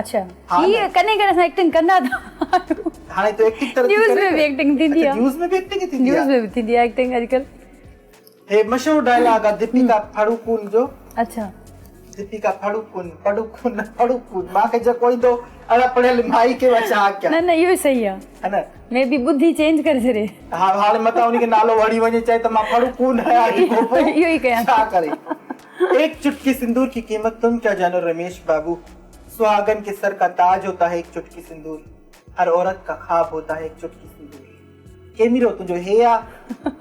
اڇا هي ڪڏهن ڪڏهن اسان ايڪٽنگ ڪندا ته آهيون. هاڻي تو ايڪٽنگ ته نيوز ۾ به ايڪٽنگ ٿيندي آهي. نيوز ۾ به ايڪٽنگ ٿيندي آهي. نيوز ۾ به ٿيندي آهي ايڪٽنگ اڄڪلهه. هي مشهور ڊائلاگ آهي ديپيڪا پڙوڪون جو. اڇا ديپيڪا پڙوڪون پڙوڪون نه پڙوڪون مان کي جيڪو ايندو اڻ پڙهيل مائي کي مان ڇا ڪيان. نه نه اهو ئي صحيح آهي. ها نه مي بي ٻڌي چينج ڪري ڇڏي. ها هاڻي متان ان کي نالو وڙي وڃي چئي ته مان پڙوڪون آهيان اهو ئي ڪيان ڇا ڪري. ايڪ چٽڪي سندور ڪي قيمت تم ڪيا جانو رميش بابو سهاگن ڪي سر ڪا تاج هوتا هي ايڪ چٽڪي سندور هر عورت ڪا خواب هوتا هي ايڪ چٽڪي سندور ڪيميرو تنهنجو هي آ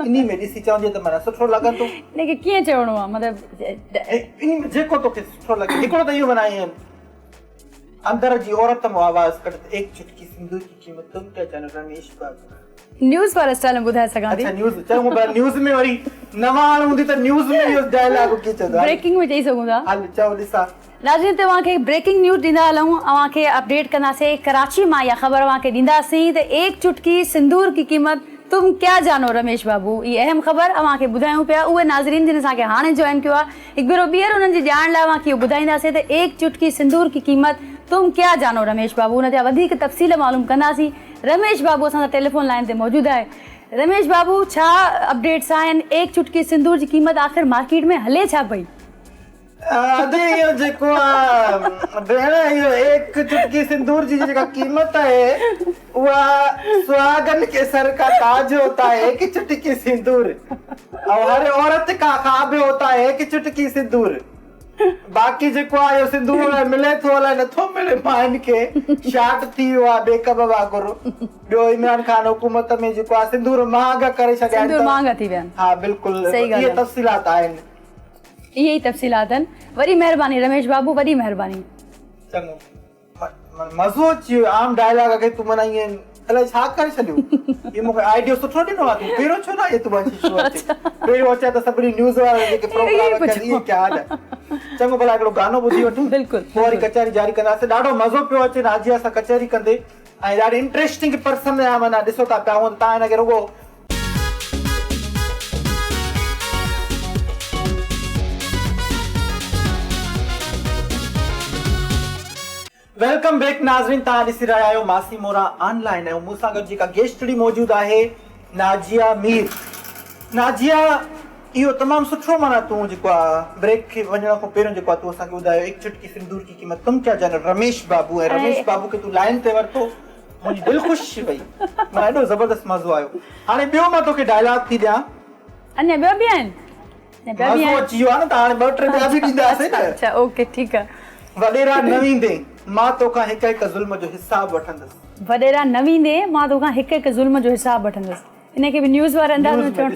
انهي ۾ ڏسي چوندي ته معنيٰ سٺو لڳندو. ان کي ڪيئن چوڻو آ مطلب انهي ۾ جيڪو توکي سٺو لڳي هڪڙو ته اهو معنيٰ ائين اندر جي عورت مون آواز ڪڍ ته ايڪ چٽڪي سندور ڪي قيمت تم ڪيا جانو رميش بابو. نيوز واري اسٽائل ۾ ٻڌائي سگهان ٿي. اڇا نيوز چڱو ڀلا نيوز ۾ وري نواڻ هوندي ته نيوز ۾ اهو ڊائلاگ ڪيئن چوندو. بريڪنگ ۾ چئي سگهون ٿا. هل چئو ڏسان. ناظرين توهان کي بريڪنگ نيوز ڏيندا هلون اوهان کي اپڊيٽ ڪنداسين ڪراچي مان اها خبر اوهان کي ڏينداسين ته ايڪ چٽڪي سندور ڪي قيمت تم ڪيا جانو رميش بابو هي اهم خبر اوهان کي ٻڌايون پيا اهي ناظرين جن اسان کي هاڻي جوائن ڪيو آهي هڪ ڀيرو ٻيهر انهن جي ڄاڻ لاء اوهان کي اهو ٻڌائينداسين ته ايڪ چٽڪي سندور ڪي قيمت تم ڪيا جانو رميش بابو ان جا وڌيڪ تفصيل معلوم ڪنداسين رميش بابو اسان سان ٽيليفون لائين تي موجود آهي رميش بابو ڇا اپڊيٽس آهن ايڪ چٽڪي سندور جي قيمت آخر مارڪيٽ ۾ هلي ڇا پئي. ادي اهو جيڪو آ ڀيڻ اهو ايڪ چٽڪي سندور جي جيڪا قيمت آهي اها سهاگن ڪي سر ڪا تاج هوتا هي ايڪ چٽڪي سندور اور هر عورت ڪا خواب هوتا هي ايڪ چٽڪي سندور باقي جيڪو آ اهو سندور الائي ملي ٿو الائي نٿو ملي ماين کي شارٽ ٿي ويو آ بي ڪب وانگر ٻيو عمران خان حڪومت ۾ جيڪو آ سندور مهانگا ڪري ڇڏيا آهن سندور مهانگا ٿي ويا آهن ها بلڪل اهي تفصيلات آهن. اهي ئي تفصيلات آهن. وڏي مهرباني رميش بابو وڏي مهرباني. چڱو مزو اچي ويو عام ڊائلاگ کي تون معنيٰ ائين الائي ڇا ڪري ڇڏيو اهو مونکي آئيڊيو سٺو ڏنو آهي تون پهريون ڇو نه آئين تون پنهنجي شو تي پهريون اچان ته سڀني نيوز وارا جيڪي پروگرام ڪن اهي ڪيا حال چڱو ڀلا هڪڙو گانو ٻڌي وٺون بلڪل پوء وري ڪچهري جاري ڪنداسين ڏاڍو مزو پيو اچي ناجيه سان ڪچهري ڪندي ۽ ڏاڍي انٽريسٽنگ پرسن آهي معنيٰ ڏسو ٿا پيا هونئن ته تان هن کي رڳو Welcome back ناظرين توهان ڏسي رهيا آهيو ماسي مورا آن لائن ۽ مون سان گڏ جيڪا گيسٽڙي موجود آهي ناجيه مير ناجيه اهو تمام سٺو معنيٰ تون جيڪو آ بريڪ کي وڃڻ کان پهريون جيڪو آ تون اسان کي ٻڌايو ايڪ چٽڪي سندور ڪي قيمت تم ڪيا جانو رميش بابو ۽ رميش بابو کي تون لائن تي ورتو منهنجي دل خوش ٿي وئي معنيٰ ايڏو زبردست مزو آيو هاڻي ٻيو مان توکي ڊائلاگ ٿي ڏيان. اڃا ٻيا به آهن؟ مزو اچي ويو آهي نه ته هاڻي ٻه ٽي ٻيا به ڏينداسين نه. اڇا اوڪي ٺيڪ آهي. وڏيرا نه ويندين مان توکان هڪ هڪ ظلم جو حساب وٺندس. وڏيرا نه ويندين مان توکان هڪ هڪ ظلم جو حساب وٺندس. ان کي به نيوز واري انداز ۾ چوڻو.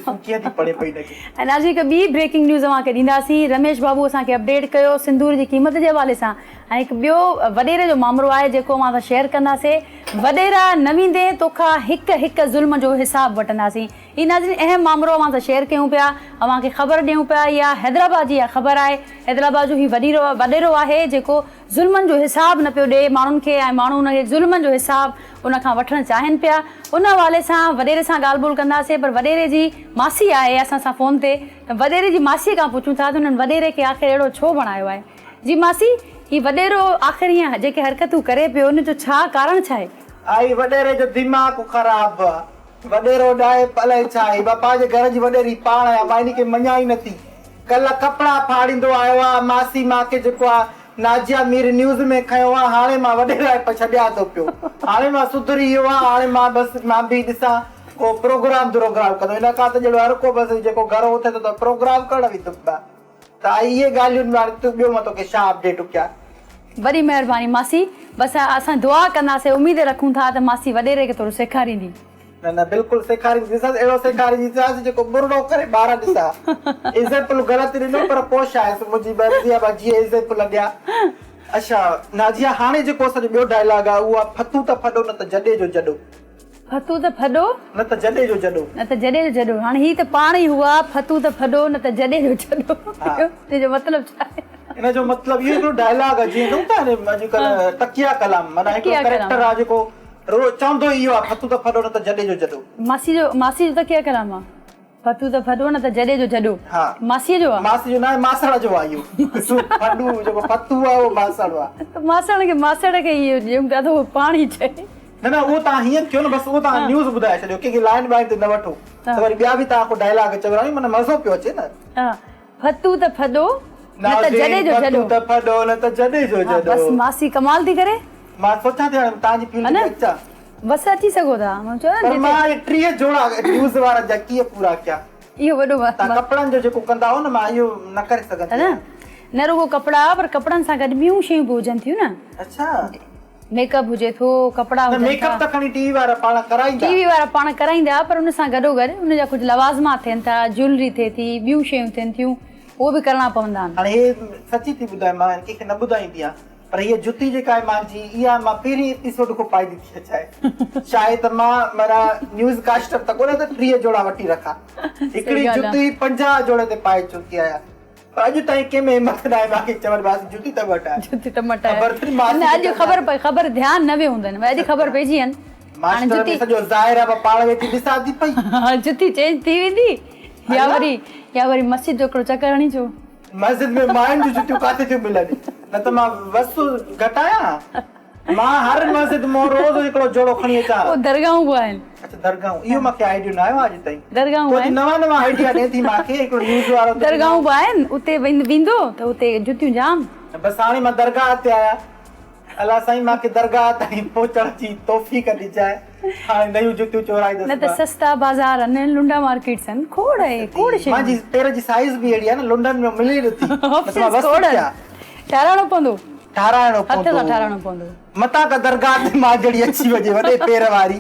۽ ناظرين هڪ ٻي بريڪنگ نيوز اوهان کي ڏينداسين رميش بابو اسان کي اپڊيٽ ڪيو سندور جي قيمت جي حوالي سان ۽ هڪ ٻيو وڏيري جو مامرو آهي جيڪو اوهان سان شيئر ڪنداسين وڏيرا نه ويندين توکان هڪ هڪ ظلم جو حساب وٺنداسين هي ناظرين اهم مامرو اوهان سان شيئر ڪيون پيا اوهان کي خبر ڏيون پيا اها حيدرآباد جي اها خبر آهي حيدرآباد جو هي وڏيرو وڏيرو آهي جيڪو ظلمن جو حساب نه پيو ڏئي ماڻهن کي ۽ ماڻهو ان کي ظلمن جو حساب ان کان وٺڻ چاهين پيا ان حوالي سان وڏيري سان ڳالهه ٻولهه ڪنداسين پر وڏيري جي ماسي آهي اسان سان فون تي ته وڏيري جي ماسي کان پڇون ٿا ته انهن وڏيري کي آخر اهڙو ڇو بڻايو آهي جي ماسي هي وڏيرو آخر هيئن جيڪي حرڪتون ڪري پيو ان جو ڇا ڪارڻ ڇا آهي؟ آئي وڏيري جو دماغ خراب آ وڏيرو ڏاهي الائي ڇا آهي مان پنهنجي گهر جي وڏيري پاڻ آهيان مان انهي کي مڃان ئي نٿي ڪلهه ڪپڙا ڦاڙيندو آيو آ ماسي مان کي جيڪو آ نازيه مير نيوز ۾ کنيو آ هاڻي مان وڏي لاء ڇڏيان ٿو پيو هاڻي مان سڌري ويو آ هاڻي مان بس مان به ڏسان ڪو پروگرام دروگرام ڪندو ان کان ته ڄڻ هر ڪو بس جيڪو گهرو اٿي ٿو ته پروگرام ڪرڻ ويندم مان ته آئي اهي ڳالهيون ۾ هاڻي تون ٻيو مان توکي ڇا اپڊيٽ ڪيان. وڏي مهرباني ماسي بس اسان دعا ڪنداسين اميد رکون ٿا ته ماسي وڏيري کي ٿورو سيکاريندي. نه نه بلڪل سيکاريندي ڏسانس اهڙو سيکاريندي ڏسانس جيڪو ٻرڙو ڪري ٻار ڏسان ايگزيمپل غلط ڏنو پر پوء ڇا آهي سو منهنجي مرضي آهي مان جيئن ايگزيمپل ڏيان اڇا نازيه هاڻي جيڪو اسان جو ٻيو ڊائلاگ آهي اهو آهي ڦتو ته ڦڏو نه ته جڏي جو جڏو. ڦتو ته ڦڏو. نه ته جڏي جو جڏو. نه ته جڏي جو جڏو هاڻي هي ته پاڻ ئي هئا ڦتو ته ڦڏو نه ته جڏي جو جڏو ان جو مطلب ڇا آهي. ان جو مطلب اهو هڪڙو ڊائلاگ آهي جيئن چئون ٿا نه اڄڪلهه تڪيه ڪلام معنيٰ هڪڙو ڪريڪٽر آهي جيڪو رو چوندو ئي اهو آ ڦتو ته ڦڏو نه ته جڏي جو جڏو. ماسي جو ماسي جو تڪيه ڪلام آ ڦتو ته ڦڏو نه ته جڏي جو جڏو. ها. ماسيء جو آ. ماسي جو ناهي ماسڙ جو آ اهو ڦڏو جيڪو ڦتو آ اهو ماسڙ آ. ته ماسڙ کي ماسڙ کي اهو ڏيون ٿا ته اهو پاڻ ئي چئي. نه نه اهو توهان هيئن ڪيو نه بس اهو توهان نيوز ٻڌائي ڇڏيو ڪنهن کي لائين ٻائين تي نه وٺو ته وري ٻيا به توهان کان ڊائلاگ چورايون معنيٰ مزو پيو اچي نه. ها ڦتو ته ڦڏو نه ته جڏي جو جڏو. ڦتو ته ڦڏو نه ته جڏي جو ها جڏو. بس ماسي ڪمال ٿي ڪري. مان سوچان ٿي هاڻي توهان جي فيلڊ ۾ اچان. بس اچي سگهو ٿا. مون چيو نه پر مان اهي 30 جوڙا نيوز وارن جا ڪيئن پورا ڪيان. اهو وڏو توهان ڪپڙن جو جيڪو ڪندا هئو نه مان اهو نه ڪري سگهندي آهيان. نه رڳو ڪپڙا پر ڪپڙن سان گڏ ٻيون شيون به هجن ٿيون نه. اڇا. ميڪ اپ هجي ٿو، ڪپڙا نه هجن ميڪ ٿا. اپ ته کڻي ٽي وي وارا پاڻ ڪرائيندا. ٽي وي وارا پاڻ ڪرائيندا پر ان سان گڏوگڏ ان جا ڪجهه لوازمات ٿين ٿا، جيولري ٿئي ٿي، ٻيون شيون ٿين ٿيون، اهو به ڪرڻا پوندا آهن. هاڻي هي سچي ٿي ٻڌايان مان ڪنهن کي نه ٻڌائيندي آهيان. پر هيء جتي جيڪا آهي مانجي اها مان پهرين ايپيسوڊ کان پائيندي ٿي اچان. شايد ته مان معنيٰ نيوز ڪاسٽر ته ڪونهي ته 30 جوڙا وٺي رکان. هڪڙي جتي 50 جوڙي تي پائي چڪي آهيان. پر اڄ تائين ڪنهن ۾ همت ناهي مان کي چون ماسي جتي ته مٽاء. جتي ته مٽاء. نه اڄ خبر پئي خبر ڌيان نه ويو هوندن اڄ خبر پئجي وين. ماسٽر ۾ سڄو ظاهر آهي مان پاڻ ويٺي ڏسان ٿي پئي. جتي چينج ٿي ويندي يا وري يا وري مسجد جو هڪڙو چڪر هڻي اچو. مسجد ۾ ماين جون جتيون ڪاٿي ٿيون ملن نه ته مان وس گهٽايان مان هر مسجد مان روز هڪڙو جوڙو کڻي اچان. پوء درگاهون به آهن. اڇا درگاهون اهو مان کي آئيڊيو نه آيو آهي اڄ تائين. درگاهون آهن. تو اڄ نوان نوان آئيڊيا ڏين ٿي مان کي هڪڙو نيوز وارو ته. درگاهون به آهن اتي ويندو ته اتي جتيون جام. بس هاڻي مان درگاهه تي آيان. الله سائين مان کي درگاهه تائين پهچڻ جي توفيق ڏجانء. هاڻي نيون جتيون چورائيندس نه ته سستا بازار آهن لنڊا مارڪيٽس آهن کوڙ آهي کوڙ شيون. مانجي پير جي سائيز به اهڙي آهي نه لنڊن ۾ ملي نه ٿي. آپشنس کوڙ آهن. ٺهرائڻو پوندو. ٺهرائڻو پوندو. هٿ سان ٺهرائڻو پوندو. متان ڪا درگاهه تي مان جهڙي اچي وڃي وڏي پير واري.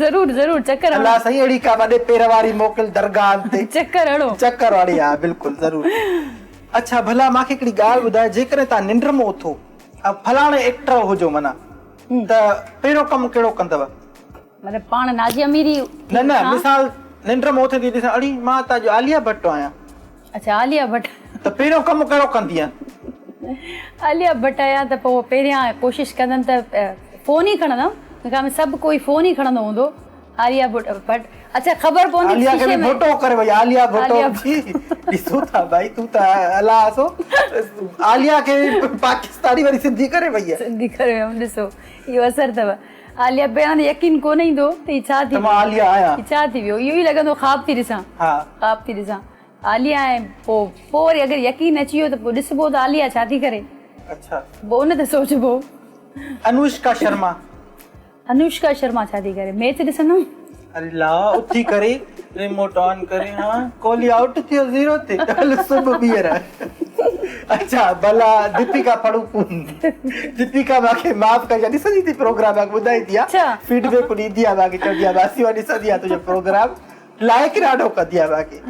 ضرور ضرور چڪر هڻو. الله سائين اهڙي ڪا وڏي پير واري موڪل درگاهن تي. چڪر هڻو. چڪر هڻي ها بلڪل ضرور. اڇا ڀلا مان کي هڪڙي ڳالهه ٻڌاء جيڪڏهن توهان ننڊ مان اٿو ۽ فلاڻي ايڪٽر هجو معنيٰ ته پهريون ڪم ڪهڙو ڪندؤ؟ مطلب پاڻ ناجي اميري نه نه مثال ننڊ مان اٿندي ڏسان اڙي مان ته اڄ عاليه ڀٽ آهيان. اڇا عاليه ڀٽ. ته پهريون ڪم ڪهڙو ڪندينء؟ عاليه ڀٽ آهيان ته پوء پهريان ڪوشش ڪندم ته فون ئي کڻندم مون خيال ۾ سڀ ڪوئي فون ئي کڻندو هوندو عاليه ڀٽ اڇا خبر پوندي عاليه کي به ڀٽو ڪري وئي عاليه ڀٽو ڏسو ٿا ڀائي تون ته الله آسو عاليه کي پاڪستاني وري سنڌي ڪري وئي سنڌي ڪري ويم ڏسو اهو اثر اٿو عاليه پهريان ته يقين ڪونه ايندو ته هي ڇا ٿي ته مان عاليه آهيان هي ڇا ٿي ويو اهو ئي لڳندو خواب ٿي ڏسان ها خواب ٿي ڏسان عاليه ۽ پوء پوء وري اگر يقين اچي ويو ته پوء ڏسبو ته عاليه ڇا ٿي ڪري اڇا پوء ان تي سوچبو. انوشڪا شرما. انوشڪا شرما ڇا ٿي ڪري ميچ ڏسندم. الله اٿي ڪري ريموٽ آن ڪري ها ڪوهلي آئوٽ ٿيو زيرو تي هل صبح ٻيهر اڇا ڀلا ديپيڪا پڙوڪون ديپيڪا مانکي معاف ڪجا ڏسندي ٿي پروگرام مانکي ٻڌائيندي آ فيڊ بيڪ ڏيندي آ مانکي چوندي آ ماسي مان ڏسندي آ تنهنجو پروگرام لائڪ ڏاڍو ڪندي آ مانکي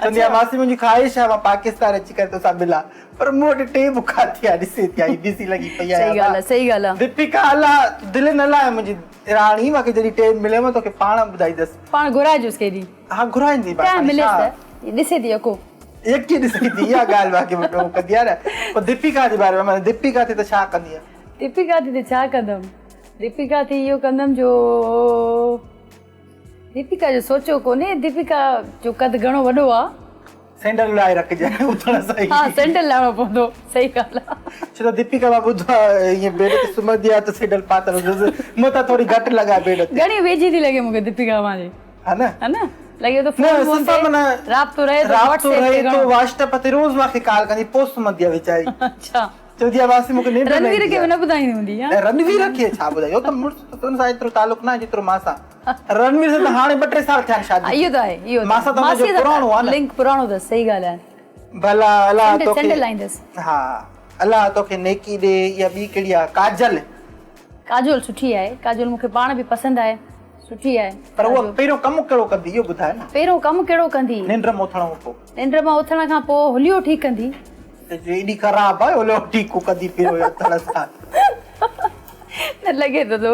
چوندي آ ماسي منهنجي خواهش آ مان پاڪستان اچي ڪري توسان ملان پر مون وٽ ٽيم ڪاٿي آ ڏسي ٿي آئي بزي لڳي پئي آهيان صحيح ڳالهه آ صحيح ڳالهه آ ديپيڪا الله دل نه لاهه منهنجي راڻي مانکي جڏهن ٽيم مليو مان توکي پاڻ ٻڌائيندس. پاڻ گهرائجوس ڪنهن ڏينهن. ها گهرائيندي مان ٽائيم مليس ته ڏسي ٿي يڪو. يڪي ڏسي ٿي اها ڳالهه مانکي وڏو ڪندي آ نه پوء ديپيڪا جي باري ۾ معنيٰ ديپيڪا ٿي ته ڇا ڪندينء. ديپيڪا ٿي ته ڇا ڪندم ديپيڪا ٿي اهو ڪندم جو ديپيڪا جو سوچيو ڪونهي ديپيڪا جو قد گهڻو وڏو آ. سينڊل لاهي رکجانء اٿڻ سان ئي. ها سينڊل لاهڻو پوندو صحيح ڳالهه آ. ڇو ته ديپيڪا مان ٻڌو آ ائين بيڊ تي سمهندي آ ته سينڊل پاتل هوندس متان ٿوري گهٽ لڳائي بيڊ تي. گهڻي ويجهي ٿي لڳي مونکي ديپيڪا اوهان جي. ها نه. ها نه لڳي ٿو فون بون تي رابطو رهي ٿو رابطو رهي ٿو واٽس ايپ تي روز مانکي ڪال ڪندي پوء سمهندي آ ويچاري. اڇا. چوندي آ ماسي مونکي ننڊ نه ايندي آ. رنوير کي به نه ٻڌائيندي هوندي ها. نه رنوير کي ڇا ٻڌائي اهو ته مڙس ان سان ايترو تعلق ناهي جيترو مان سان. رنوير سان ته هاڻي ٻه ٽي سال ٿيا آهن شادي کي. اهو ته آهي اهو مان سان ته هن جو پراڻو آ نه. لنڪ پراڻو اٿس صحيح ڳالهه آهي. ڀلا الله توکي سينڊل لاهيندس. ها الله توکي نيڪي ڏي يا ٻي ڪهڙي آ ڪاجل. ڪاجول سٺي آهي ڪاجول مونکي پاڻ به پسند آهي سٺي آهي. پر اها پهريون ڪم ڪهڙو ڪندي اهو ٻڌاء نه. پهريون ڪم ڪهڙو ڪندي. ننڊ مان اٿڻ کان پوء. ننڊ مان اٿڻ کان پوء حليو ٺيڪ ڪندي. ته جو ايڏي خراب آهي حليو ٺيڪ ڪندي پهريون اٿڻ سان. نه لڳي ٿو ٿو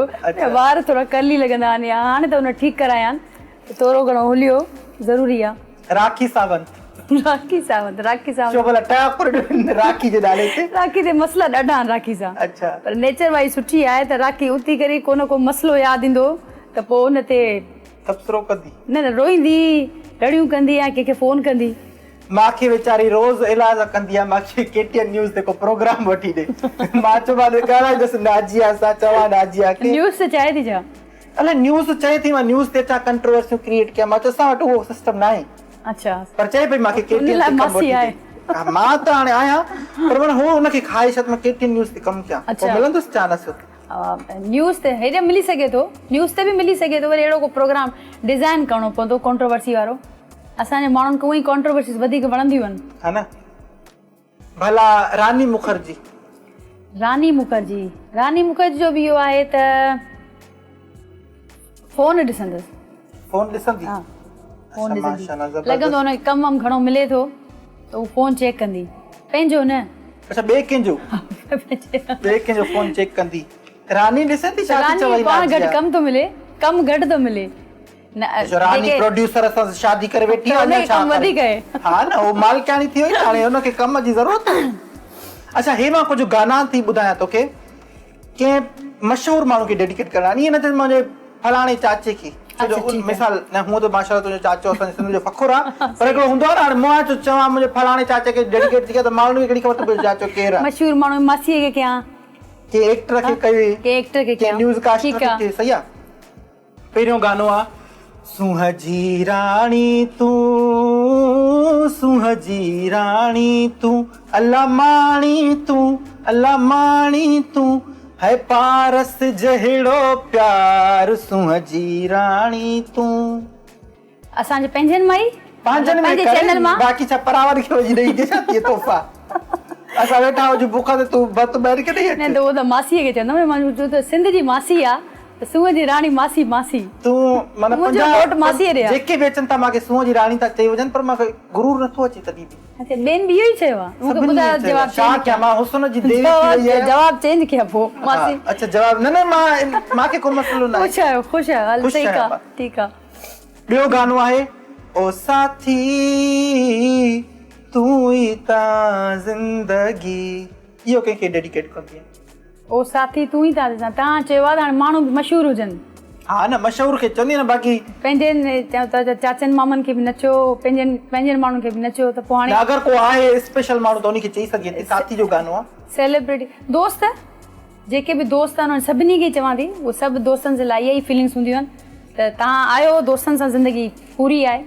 وار ٿورا ڪرلي لڳندا آهن يا هاڻي ته ان ٺيڪ ڪرايا آهن ته ٿورو گهڻو حليو ضروري آهي. راکي ساونت. راکي ساونت راکي ساونت. ڇو ڀلا ٽاڪ ڏين راکي جي نالي تي. راکي تي مسئلا ڏاڍا آهن راکي سان. اڇا. پر نيچر وائي سٺي آهي ته راکي اٿي ڪري ڪو نه ڪو مسئلو ياد ايندو ته پوء ان تي. تبصرو ڪندي. نه نه روئيندي رڙيون ڪندي يا ڪنهن کي فون ڪندي. ماکي ويچاري روز ايلاز ڪندي آ ماکي ڪي ٽي اين نيوز تي ڪو پروگرام وٺي ڏي مان چيومان ڳالهائيندس ناجيا سان چوان ناجيا کي. نيوز ته چاهي ٿي ڇا. الائي نيوز چئي ٿي مان نيوز تي اچان ڪنٽروورسيون ڪريئيٽ ڪيان مان چيو اسان وٽ اهو سسٽم ناهي. اڇا. پر چئي پئي ماکي ڪي ٽي اين تي ڪم وٺي ڏي. مان ته هاڻي آهيان پر معنيٰ هو ان کي خواهش آ ته مان ڪي ٽي اين نيوز تي ڪم ڪيان پوء ملندس چانس. نيوز تي هيڏي ملي سگهي ٿو نيوز تي به ملي سگهي ٿو وري اهڙو ڪو پروگرام ڊزائن ڪرڻو پوندو ڪنٽروورسي وارو. اسان جي ماڻهن کي اونئن ئي ڪانٽروورسيز وڌيڪ وڻنديون آهن. ها نه ڀلا راني مکرجي. راني مکرجي راني مکرجي جو به اهو آهي ته فون ڏسندس. فون ڏسندي؟ ها فون ڏسندي لڳندو هن کي ڪم وم گهڻو ملي ٿو ته هو فون چيڪ ڪندي پنهنجو نه. اڇا ٻئي ڪنهن جو؟ ٻئي ڪنهن جو فون چيڪ ڪندي. راني ڏسين ٿي ڇا ٿي چوي راني پاڻ گهٽ ڪم ٿو ملي، ڪم گهٽ ٿو ملي. نه راني پروڊيوسر سان شادي ڪري ويٺي آ اڃا ڇا ڪري. ها نه هو مالڪياڻي ٿي وئي نه هاڻي هن کي ڪم جي ضرورت آ. اڇا هي مان ڪجهه گانا ٿي ٻڌايان توکي ڪنهن مشهور ماڻهو کي ڊيڊيڪيٽ ڪرڻا آهن ائين نه ته منهنجي فلاڻي چاچي کي ڇو جو مثال نه هونء ته ماشاءالله تنهنجو چاچو اسان جي سنڌ جو فخر آ پر هڪڙو هوندو آ نه هاڻي مان ٿو چوان منهنجي فلاڻي چاچي کي ڊيڊيڪيٽ ٿي ڪيان ته ماڻهن کي ڪهڙي خبر ته منهنجو چاچو ڪير آ. مشهور ماڻهو ماسيء کي ڪيان. ڪنهن ايڪٽر کي ڪيئي. ڪنهن ايڪٽر کي ڪيان. ڪنهن نيوز ڪاسٽر کي ڪيئي صحيح آ. پهريون گانو آ سونهن جي راڻي تون سونهن جي راڻي تون الله ماڻي تون الله ماڻي تون هي پارس جهڙو پيار سونهن جي راڻي تون. اسان جي پنهنجن مان ئي پنهنجن ۾ ڪري باقي ڇا پراون کي وڃي ڏئي ڇا ٿي تحفا اسان ويٺا هجون بک تي تون ڀت ٻين کي ڏئي اچ. نه ته اهو ته ماسيء کي چوندم مان جو ته سنڌ جي ماسي آ ته سونهن جي راڻي ماسي ماسي. تون معنيٰ منهنجو ووٽ ماسيء ڏي آ. جيڪي به اچن ٿا مان کي سونهن جي راڻي ٿا چئي وڃن پر مان کي غرور نٿو اچي تڏهن به. اچا ٻين به اهو ئي چيو آ مون کي ٻڌايو جواب ڇا ڪيان مان حسن جي ديوي ٿي وئي آهيان. جواب چينج ڪيان پوء ماسي. اچا جواب نه نه مان مان کي ڪو مسئلو ناهي. خوش آهيو خوش آهيو هل ٺيڪ آ ٺيڪ آ. ٻيو گانو آهي او ساٿي تون ئي تان زندگي اهو ڪنهن کي ڊيڊيڪيٽ ڪندين؟ او ساٿي تون ئي تان زندگي تان چيو آهي ته هاڻي ماڻهو به مشهور هجن. ها نه مشهور کي چوندين نه باقي. پنهنجن چاچن مامن کي به نه چيو پنهنجن پنهنجن ماڻهن کي به نه چيو ته پوء هاڻي. نه اگر ڪو آهي اسپيشل ماڻهو ته انهي کي چئي سگهين ٿي ساٿي جو گانو آهي. سيلبرٽي دوست جيڪي به دوست آهن انهن سڀني کي چوان ٿي اهي سڀ دوستن جي لاء اها ئي فيلنگس هونديون آهن ته توهان آهيو دوستن سان زندگي پوري آهي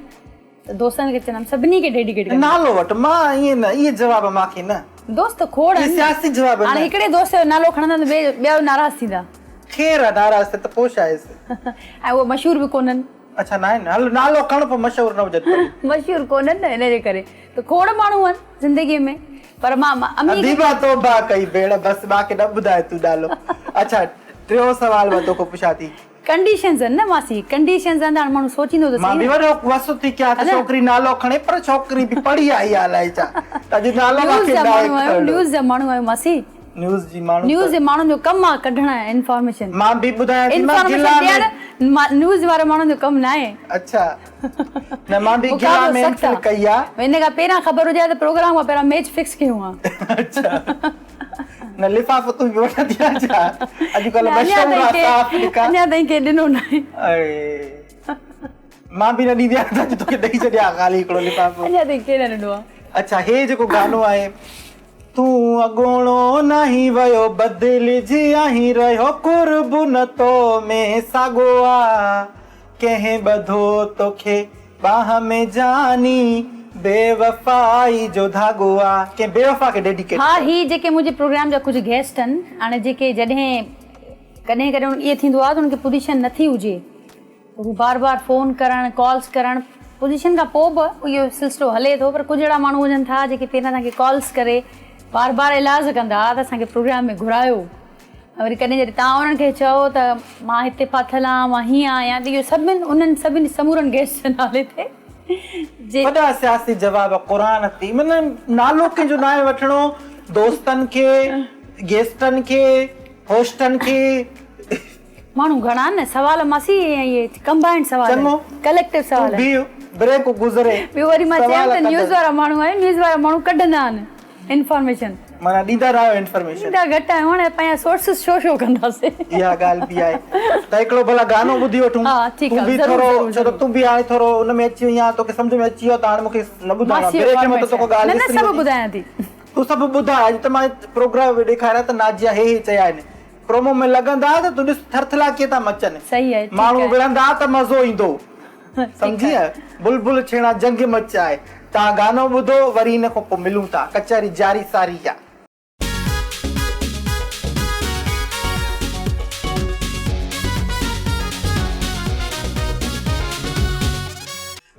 ته دوستن کي چوندم سڀني کي ڊيڊيڪيٽ ڪندم. نالو وٺ مان ائين نه اهي جواب مان کي نه. دوست کوڙ آهن اهي سياسي جواب نه. هاڻي هڪڙي دوست جو نالو کڻندا ته ٻئي ٻيا ناراض ٿيندا. خير آ ناراض ٿي ته پوء ڇا آهيس. ۽ اهي مشهور به ڪونهن. اڇا ناهن هل نالو کڻ پوء مشهور نه هجن ڀلي. مشهور ڪونهن نه ان جي ڪري ته کوڙ ماڻهو آهن زندگي ۾ پر مان امي کي. اديبا توبه ڪئي ڀيڻ بس مان کي نه ٻڌاء تون نالو. اڇا ٽيون سوال مان توکان پڇان ٿي. ڪنڊيشنز آهن نه ماسي ڪنڊيشنز آهن ته هاڻي ماڻهو سوچيندو ته مان سهي به نه. وڏو وس ٿي ڪيان ته ڇوڪري نالو کڻي پر ڇوڪري به پڙهي آئي آهي الائي ڇا ته اڄ نالو مان نيوز کي جا ناهي ماڻهو آهيون کڻڻو. نيوز جا ماڻهو آهيون ماسي. نيوز جي ماڻهو نيوز جي ماڻهن جو ڪم آهي ڪڍڻ انفارميشن. مان به ٻڌايان ٿي مان انفارميشن گلا ۾ ڏيڻ نيوز واري ماڻهن جو ڪم ناهي. اڇا نه مان به گلا مقابلو ۾ سخت ايم فل آ. ڪئي آ. ان کان پهريان خبر هجي ها ته پروگرام کان پهريان ميچ فڪس ڪيون ها. اڇا نه لفافو تون به وٺندي آهين ڇا؟ اڄڪلهه مشهور آ صاف لکا. اڃا تائين ڪنهن ڏنو ناهي. اڙي مان به نه ڏيندي آهيان ته اڄ توکي ڏئي ڇڏيان ها خالي هڪڙو لفافو. اڃا تائين ڪنهن نه ڏنو آ. اڇا هي جيڪو گانو آهي تون اڳوڻو ناهين ويو بدلجي آهين رهيو قرب نه تو ۾ ساڳو آ ڪنهن ٻڌو توکي ٻانهن ۾ جاني بيوفائي جو ڌاڳو آ ڪنهن بيوفا کي ڊيڊيڪيٽ ها هي جيڪي منهنجي پروگرام جا ڪجهه گيسٽ آهن هاڻي جيڪي جڏهن ڪڏهن ڪڏهن ائين ٿيندو آهي ته انهن کي پوزيشن نٿي هجي ته هو بار بار فون ڪرڻ ڪالز ڪرڻ پوزيشن کان پوء به اهو سلسلو هلي ٿو پر ڪجهه اهڙا ماڻهو هجن ٿا جيڪي پهريان اسان کي ڪالز ڪري بار بار ايلاز ڪندا ته اسان کي پروگرام ۾ گهرايو ۽ وري ڪڏهن جڏهن توهان انهن کي چئو ته مان هتي ڦاٿل آهيان مان هيئن آهيان ته اهو سڀن انهن سڀني سمورن گيسٽ جي نالي تي جي. وڏا سياسي جواب قرآن تي معنيٰ نالو ڪنهن جو ناهي وٺڻو دوستن کي گيسٽن کي هوسٽن کي. ماڻهو گهڻا آهن نه سوال ماسي اهي ڪمبائنڊ سوال چڱو ڪليڪٽو سوال تون بيهه بريڪ گذري ٻيو وري مان چيم ته نيوز وارا ماڻهو آهيون نيوز وارا ماڻهو ڪڍندا آهن انفارميشن. معنيٰ ڏيندا نه آهيو انفارميشن. ڏيندا گهٽ آهيون هاڻي پنهنجا سورسز شو شو ڪنداسين. اها ڳالهه به آهي ته هڪڙو ڀلا گانو ٻڌي وٺون. ها ٺيڪ تون آهي به ضرور ٿورو ضرور ڇو ته ضرور. تون به هاڻي ٿورو ان ۾ اچي وئي آهين توکي سمجهه ۾ اچي ويو آهي ته هاڻي مون کي نه ٻڌائڻو آهي ماسي بريڪ ۾ ته توکان نه ڳالهه نه وسري سڀ وڃي. ٻڌايان ٿي. تون سڀ ٻڌاء اڄ ته مان پروگرام ۾ ڏيکاريان ته ناجيه هي هي چيا آهن پرومو ۾ لڳندا ته تون ڏس ٿرٿلا ڪيئن ٿا مچن. صحيح آهي ٺيڪ ماڻهو آهي. وڙهندا ته مزو ايندو. سمجهينء؟ بلبل ڇيڻا جنگ مچائي. توهان گانو ٻڌو وري ان کان پوء ملون ٿا. ڪچهري جاري ساري آ.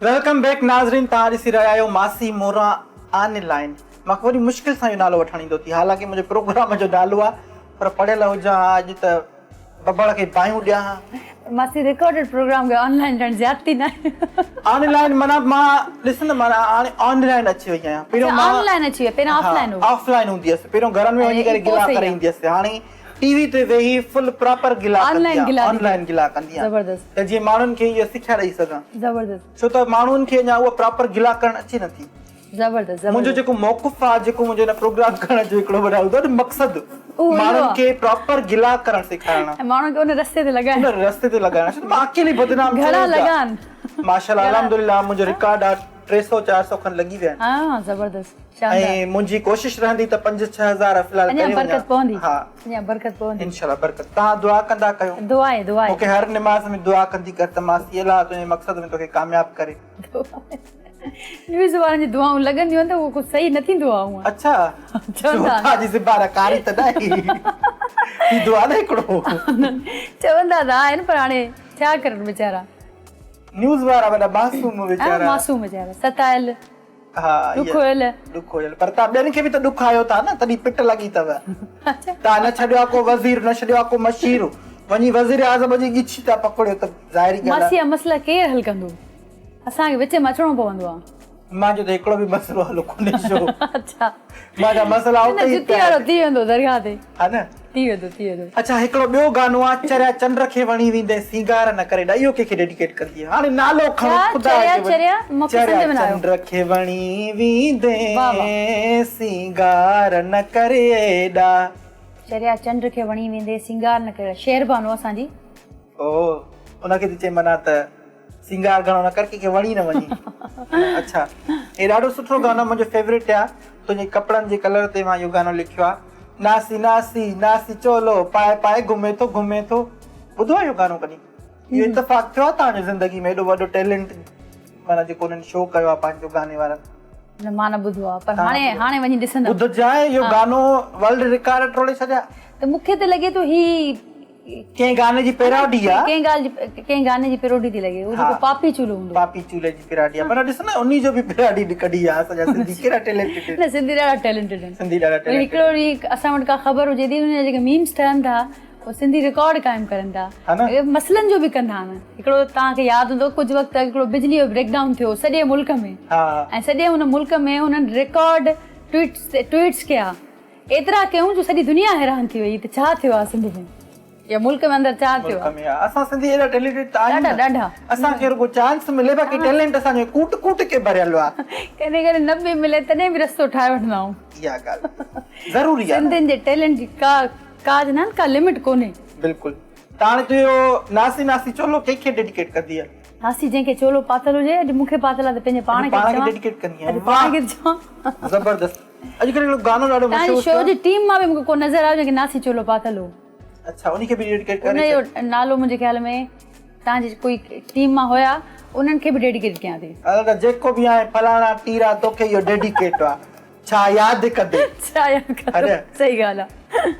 Welcome back ناظرين توهان ڏسي رهيا آهيو ماسي موران آن لائين مان کي وڏي مشڪل سان اهو نالو وٺڻ ايندو ٿي حالانڪه منهنجي پروگرام جو نالو آ پر پڙهيل هجان ها اڄ ته ببڙ کي باهيون ڏيان ها. ماسي رڪارڊيڊ پروگرام کي آن لائين ڏيڻ زيادتي ناهي. آن لائين معنيٰ مان ڏس نه معنيٰ هاڻي آن لائين اچي وئي آهيان پهريون مان آن لائين اچي وئي پهريان آف لائين هو آف لائين هوندي هيس پهريون گهرن ۾ وڃي ڪري گلا ڪري ايندي هيس هاڻي ٽي وي تي ويهي فل پراپر گلا ڪندي آهيان آن لائين گلا ڪندي آهيان زبردست ته جيئن ماڻهن کي اها سکيا ڏئي سگهان زبردست ڇو ته ماڻهن کي اڃا اها پراپر گلا ڪرڻ اچي نٿي. زبردست منهنجو جيڪو موقف آ جيڪو منهنجو هن پروگرام ڪرڻ جو هڪڙو وڏو هوندو آ نه مقصد ماڻهن کي پراپر گلا ڪرڻ سيکارڻ ۽ ماڻهن کي ان رستي تي لڳائڻ ان رستي تي لڳائڻ ڇو ته مان اڪيلي بدنام ٿيو گهڻا لڳان ماشاءالله الحمدلله منهنجو رڪارڊ آ ٽي سو چار سو کن لڳي ويا آهن ها زبردست شاندار ۽ منهنجي ڪوشش رهندي ته پنج ڇهه هزار في الحال ڪري وڃان برڪت پوندي ها اڃا برڪت پوندي انشاءالله برڪت توهان دعا ڪندا ڪيو دعا آهي دعا آهي مون کي هر نماز ۾ دعا ڪندي ڪر ته ماسي الله تنهنجي مقصد ۾ توکي ڪامياب ڪري نيوز وارن جون دعائون لڳنديون آهن ته اهو ڪجهه صحيح نه ٿيندو آهي هونئن. اڇا چوندا آهن. جي زبان ڪاري ته ناهي ٿيندو آهي نه هڪڙو. چوندا ته آهن پر هاڻي ڇا ڪرن ويچارا. نيوز وارا وڏا معصوم ويچارا. معصوم ويچارا ستايل ها ڏکويل. ڏکويل پر تان ٻين کي به ته ڏکايو ٿا نه تڏهن پٽ لڳي اٿو. تان نه ڇڏيو آهي ڪو وزير نه ڇڏيو آهي ڪو مشير وڃي وزير اعظم جي ڳچي ٿا پڪڙيو ته ظاهري ڳالهه آهي. ماسي جا مسئلا ڪير حل ڪندو. اسان کي وچ ۾ اچڻو پوندو آ. مان جو ته هڪڙو به مسئلو حل ڪونهي شو. اڇا. مان جا مسئلا اتي ئي جتي وارو ٿي ويندو درگاهه تي. ها نه. ٿي ويندو ٿي ويندو. اڇا هڪڙو ٻيو گانو آ چريا چنڊ کي وڻي ويندين سينگار نه ڪري ڏا اهو ڪنهن کي ڊيڊيڪيٽ ڪندي هاڻي نالو کڻو خدا چريا چريا مون کي سمجهه ۾ نه آيو. چريا چنڊ کي وڻي ويندين سينگار نه ڪري ڏا. چريا چنڊ کي وڻي ويندين سينگار نه ڪري ڏا شهربانو اسان جي. او ان کي ٿي چئي معنيٰ ته سينگار گهڻو نه ڪر ڪنهن کي وڻي نه وڃي. اڇا هي ڏاڍو سٺو گانو منهنجو فيوريٽ آ تنهنجي ڪپڙن جي ڪلر تي مان اهو گانو لکيو آ ناسي ناسي ناسي چولو پائي پائي گهمي ٿو گهمي ٿو ٻڌو آ اهو گانو ڪڏهن اهو اتفاق ٿيو آ توهان جو زندگي ۾ ايڏو وڏو ٽيلنٽ معنيٰ جيڪو انهن شو ڪيو آ پنهنجو گاني وارن. نه مان نه ٻڌو آ پر هاڻي هاڻي وڃي ڏسندم. ٻڌجانء اهو گانو ورلڊ رڪارڊ ٽوڙي ڇڏيا. ته مون کي ته لڳي ٿو هي ڪنهن گاني جي پيراڊي آ. ڪنهن ڳالهه جي ڪنهن گاني جي پيروڊي ٿي لڳي. اهو جيڪو پاپي چولو هوندو. پاپي چولي جي پيراڊي آ. پر ڏس نه انهي جو به پيراڊي ڪڍي آ. اسان جا سنڌي ڪيڏا ٽيلنٽيڊ آهن. نه سنڌي ڏاڍا ٽيلنٽيڊ آهن. سنڌي ڏاڍا ٽيلنٽيڊ آهن. هڪڙو ڏينهن اسان وٽ ڪا خبر هجي ٿي انهن جا جيڪي ميمز ٺهن ٿا اهي سنڌي رڪارڊ قائم ڪرن ٿا. ها نه. مسئلن جو به ڪندا آهن. هڪڙو توهان کي ياد هوندو ڪجهه وقت اڳ هڪڙو بجلي جو بريڪ ڊائون ٿيو سڄي ملڪ ۾ ها. ۽ سڄي ان ملڪ ۾ انهن رڪارڊ ٽوئيٽس ٽوئيٽس ڪيا. ايترا ڪيون جو سڄي دنيا حيران ٿي وئي ته ڇا ٿيو آهي سنڌ ۾ يا ملڪ ۾ اندر ڇا ٿيو آهي. ملڪ ۾ اسان سنڌي ايڏا ٽيلنٽيڊ ته آهيون نه ڏاڍا اسان کي رڳو چانس ملي باقي ٽيلنٽ اسان جو ڪوٽ ڪوٽ کي ڀريل آهي. ڪڏهن ڪڏهن نه به ملي تڏهن به رستو ٺاهي وٺندا آهيون. اها ڳالهه ضروري آهي. سنڌين جي ٽيلنٽ جي ڪا ڪا نه ڪا لمٽ ڪونهي. بلڪل ته هاڻي تون اهو ناسي ناسي چولو ڪنهن کي ڊيڊيڪيٽ ڪندينء؟ ناسي جنهن کي چولو پاتل هجي اڄ مون کي پاتل آهي ته پنهنجي پاڻ کي پاڻ کي ڊيڊيڪيٽ ڪندينء. اڄ پاڻ کي چوان. زبردست. اڄڪلهه هڪڙو گانو ڏاڍو توهان جي مشهور شو ٿيو. جي ٽيم مان به مون کي ڪو نظر آيو جنهن کي ناسي چولو پاتل هو. اڇا انهي کي به ڊيڊيڪيٽ ڪري ان ڇڏ. جو نالو منهنجي خيال ۾ توهان جي ڪوئي ٽيم مان هيا انهن کي به ڊيڊيڪيٽ ڪيان ٿي. ادا جيڪو به آهين فلاڻا ٽيرا توکي اهو ڊيڊيڪيٽ آ ڇا ياد ڪندي. ڇا ياد ڪندو صحيح ڳالهه آ.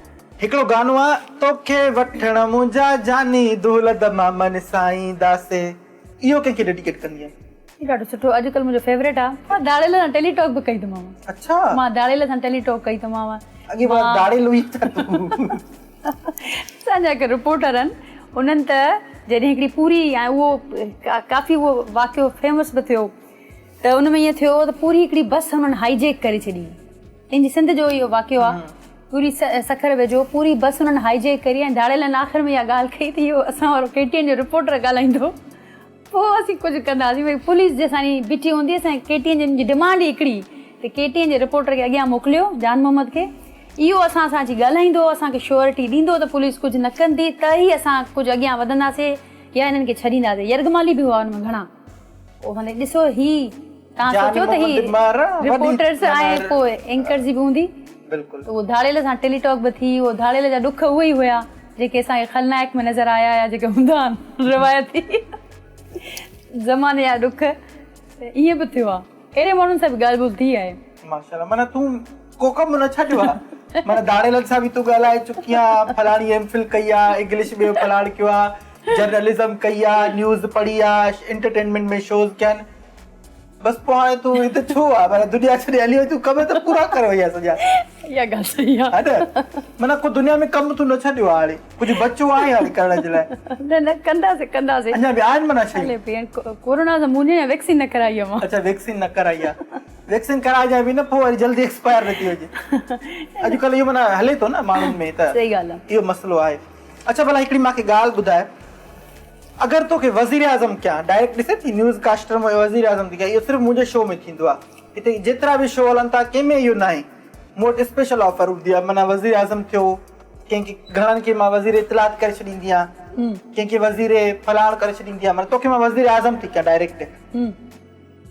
هڪڙو گانو آ توکي وٺڻ منهنجا جاني دولت دمامن سائين داسي اهو ڪنهن کي ڊيڊيڪيٽ ڪندي آهين. هي ڏاڍو سٺو اڄ ڪلهه منهنجو فيوريٽ آ. مان ڌاڙيل سان ٽيلي ٽاڪ به ڪئي ٿومانو. اڇا. مان ڌاڙيل سان ٽيلي ٽاڪ ڪئي ٿومانو. اڳي مان ڌاڙيل هئي ڇا تون. اسان جا هڪ رپورٽر آهن انهن ته جڏهن هڪڙي پوري ۽ اهو ڪافي اهو واقعو فيمس به ٿيو ته ان ۾ ائين ٿيو ته پوري هڪڙي بس انهن هائي جيڪ ڪري ڇڏي پنهنجي سنڌ جو اهو واقعو آ پوري سکر ويجهو پوري بس انهن هائي جيڪ ڪري ۽ ڌاڙيلن آخر ۾ اها ڳالهه ڪئي ته اهو اسان وارو ڪي ٽي اين جو رپورٽر ڳالهائيندو پوء اسين ڪجهه ڪنداسين وري پوليس جي اسان جي بيٺي هوندي اسان ڪي ٽي اين جي ڊمانڊ ئي هڪڙي ته ڪي ٽي اين جي رپورٽر کي اڳيان موڪليو جان محمد کي اهو اسان سان اچي ڳالهائيندو اسان کي شوئرٽي ڏيندو ته پوليس ڪجهه نه ڪندي ته ئي اسان ڪجهه اڳيان وڌنداسين يا هنن کي ڇڏينداسين يرغمالي به هئا ان ۾ گهڻا پوء معني ڏسو هي توهان سوچيو ته هي رپورٽرز ۽ پوء اينڪرز جي به هوندي بلڪل ته اهو ڌاڙيل سان ٽيلي ٽاڪ به ٿي اهو ڌاڙيل جا ڏک اهي ئي هيا جيڪي اسان کي خلنائڪ ۾ نظر آيا يا جيڪي هوندا آهن روايتي زماني جا ڏک ته ائين به ٿيو آهي اهڙي ماڻهن سان به ڳالهه ٻولهه ٿي آهي. ماشاءالله معنيٰ تون ڪو ڪم نه ڇڏيو آ معنيٰ ڌاڙيلن سان به تون ڳالهائي چڪي آ فلاڻي ايم فل ڪئي آ انگلش ۾ فلاڻ ڪيو آ جرنلزم ڪئي آ نيوز پڙهي آ انٽرٽينمينٽ ۾ شوز ڪيا آهن. بس پوء هاڻي تون هت ڇو آ معنيٰ دنيا ڇڏي هلي وئي تون ڪم ته پورا ڪري وئي آ سڄا. اها ڳالهه صحيح آ. ها نه معنيٰ ڪو دنيا ۾ ڪم تون نه ڇڏيو آ هاڻي ڪجهه بچو آهي هاڻي ڪرڻ جي لاء. نه نه ڪنداسين ڪنداسين. اڃا به آهن معنيٰ شيون. هلي پئي هاڻي ڪورونا سان مون اڃا ويڪسين نه ڪرائي آ مان. اڇا ويڪسين نه ڪرائي آ ويڪسين ڪرائجانء به نه پوء وري جلدي ايڪسپائر نه ٿي وڃي اڄڪلهه اهو معنيٰ هلي ٿو نه ماڻهن ۾ ته صحيح ڳالهه آ اهو مسئلو آهي. اڇا ڀلا هڪڙي مان کي ڳالهه ٻڌاء اگر توکي وزير اعظم ڪيان ڊائريڪٽ ڏسين ٿي نيوز ڪاسٽر مان وزير اعظم ٿي ڪيان اهو صرف منهنجي شو ۾ ٿيندو آهي هتي جيترا به شو هلن ٿا ڪنهن ۾ اهو ناهي مون وٽ اسپيشل آفر هوندي آهي معنيٰ وزير اعظم ٿيو ڪنهن کي گهڻن کي مان وزير اطلاعات ڪري ڇڏيندي آهيان ڪنهن کي وزير فلاڻ ڪري ڇڏيندي آهيان معنيٰ توکي مان وزير اعظم ٿي ڪيان ڊائريڪٽ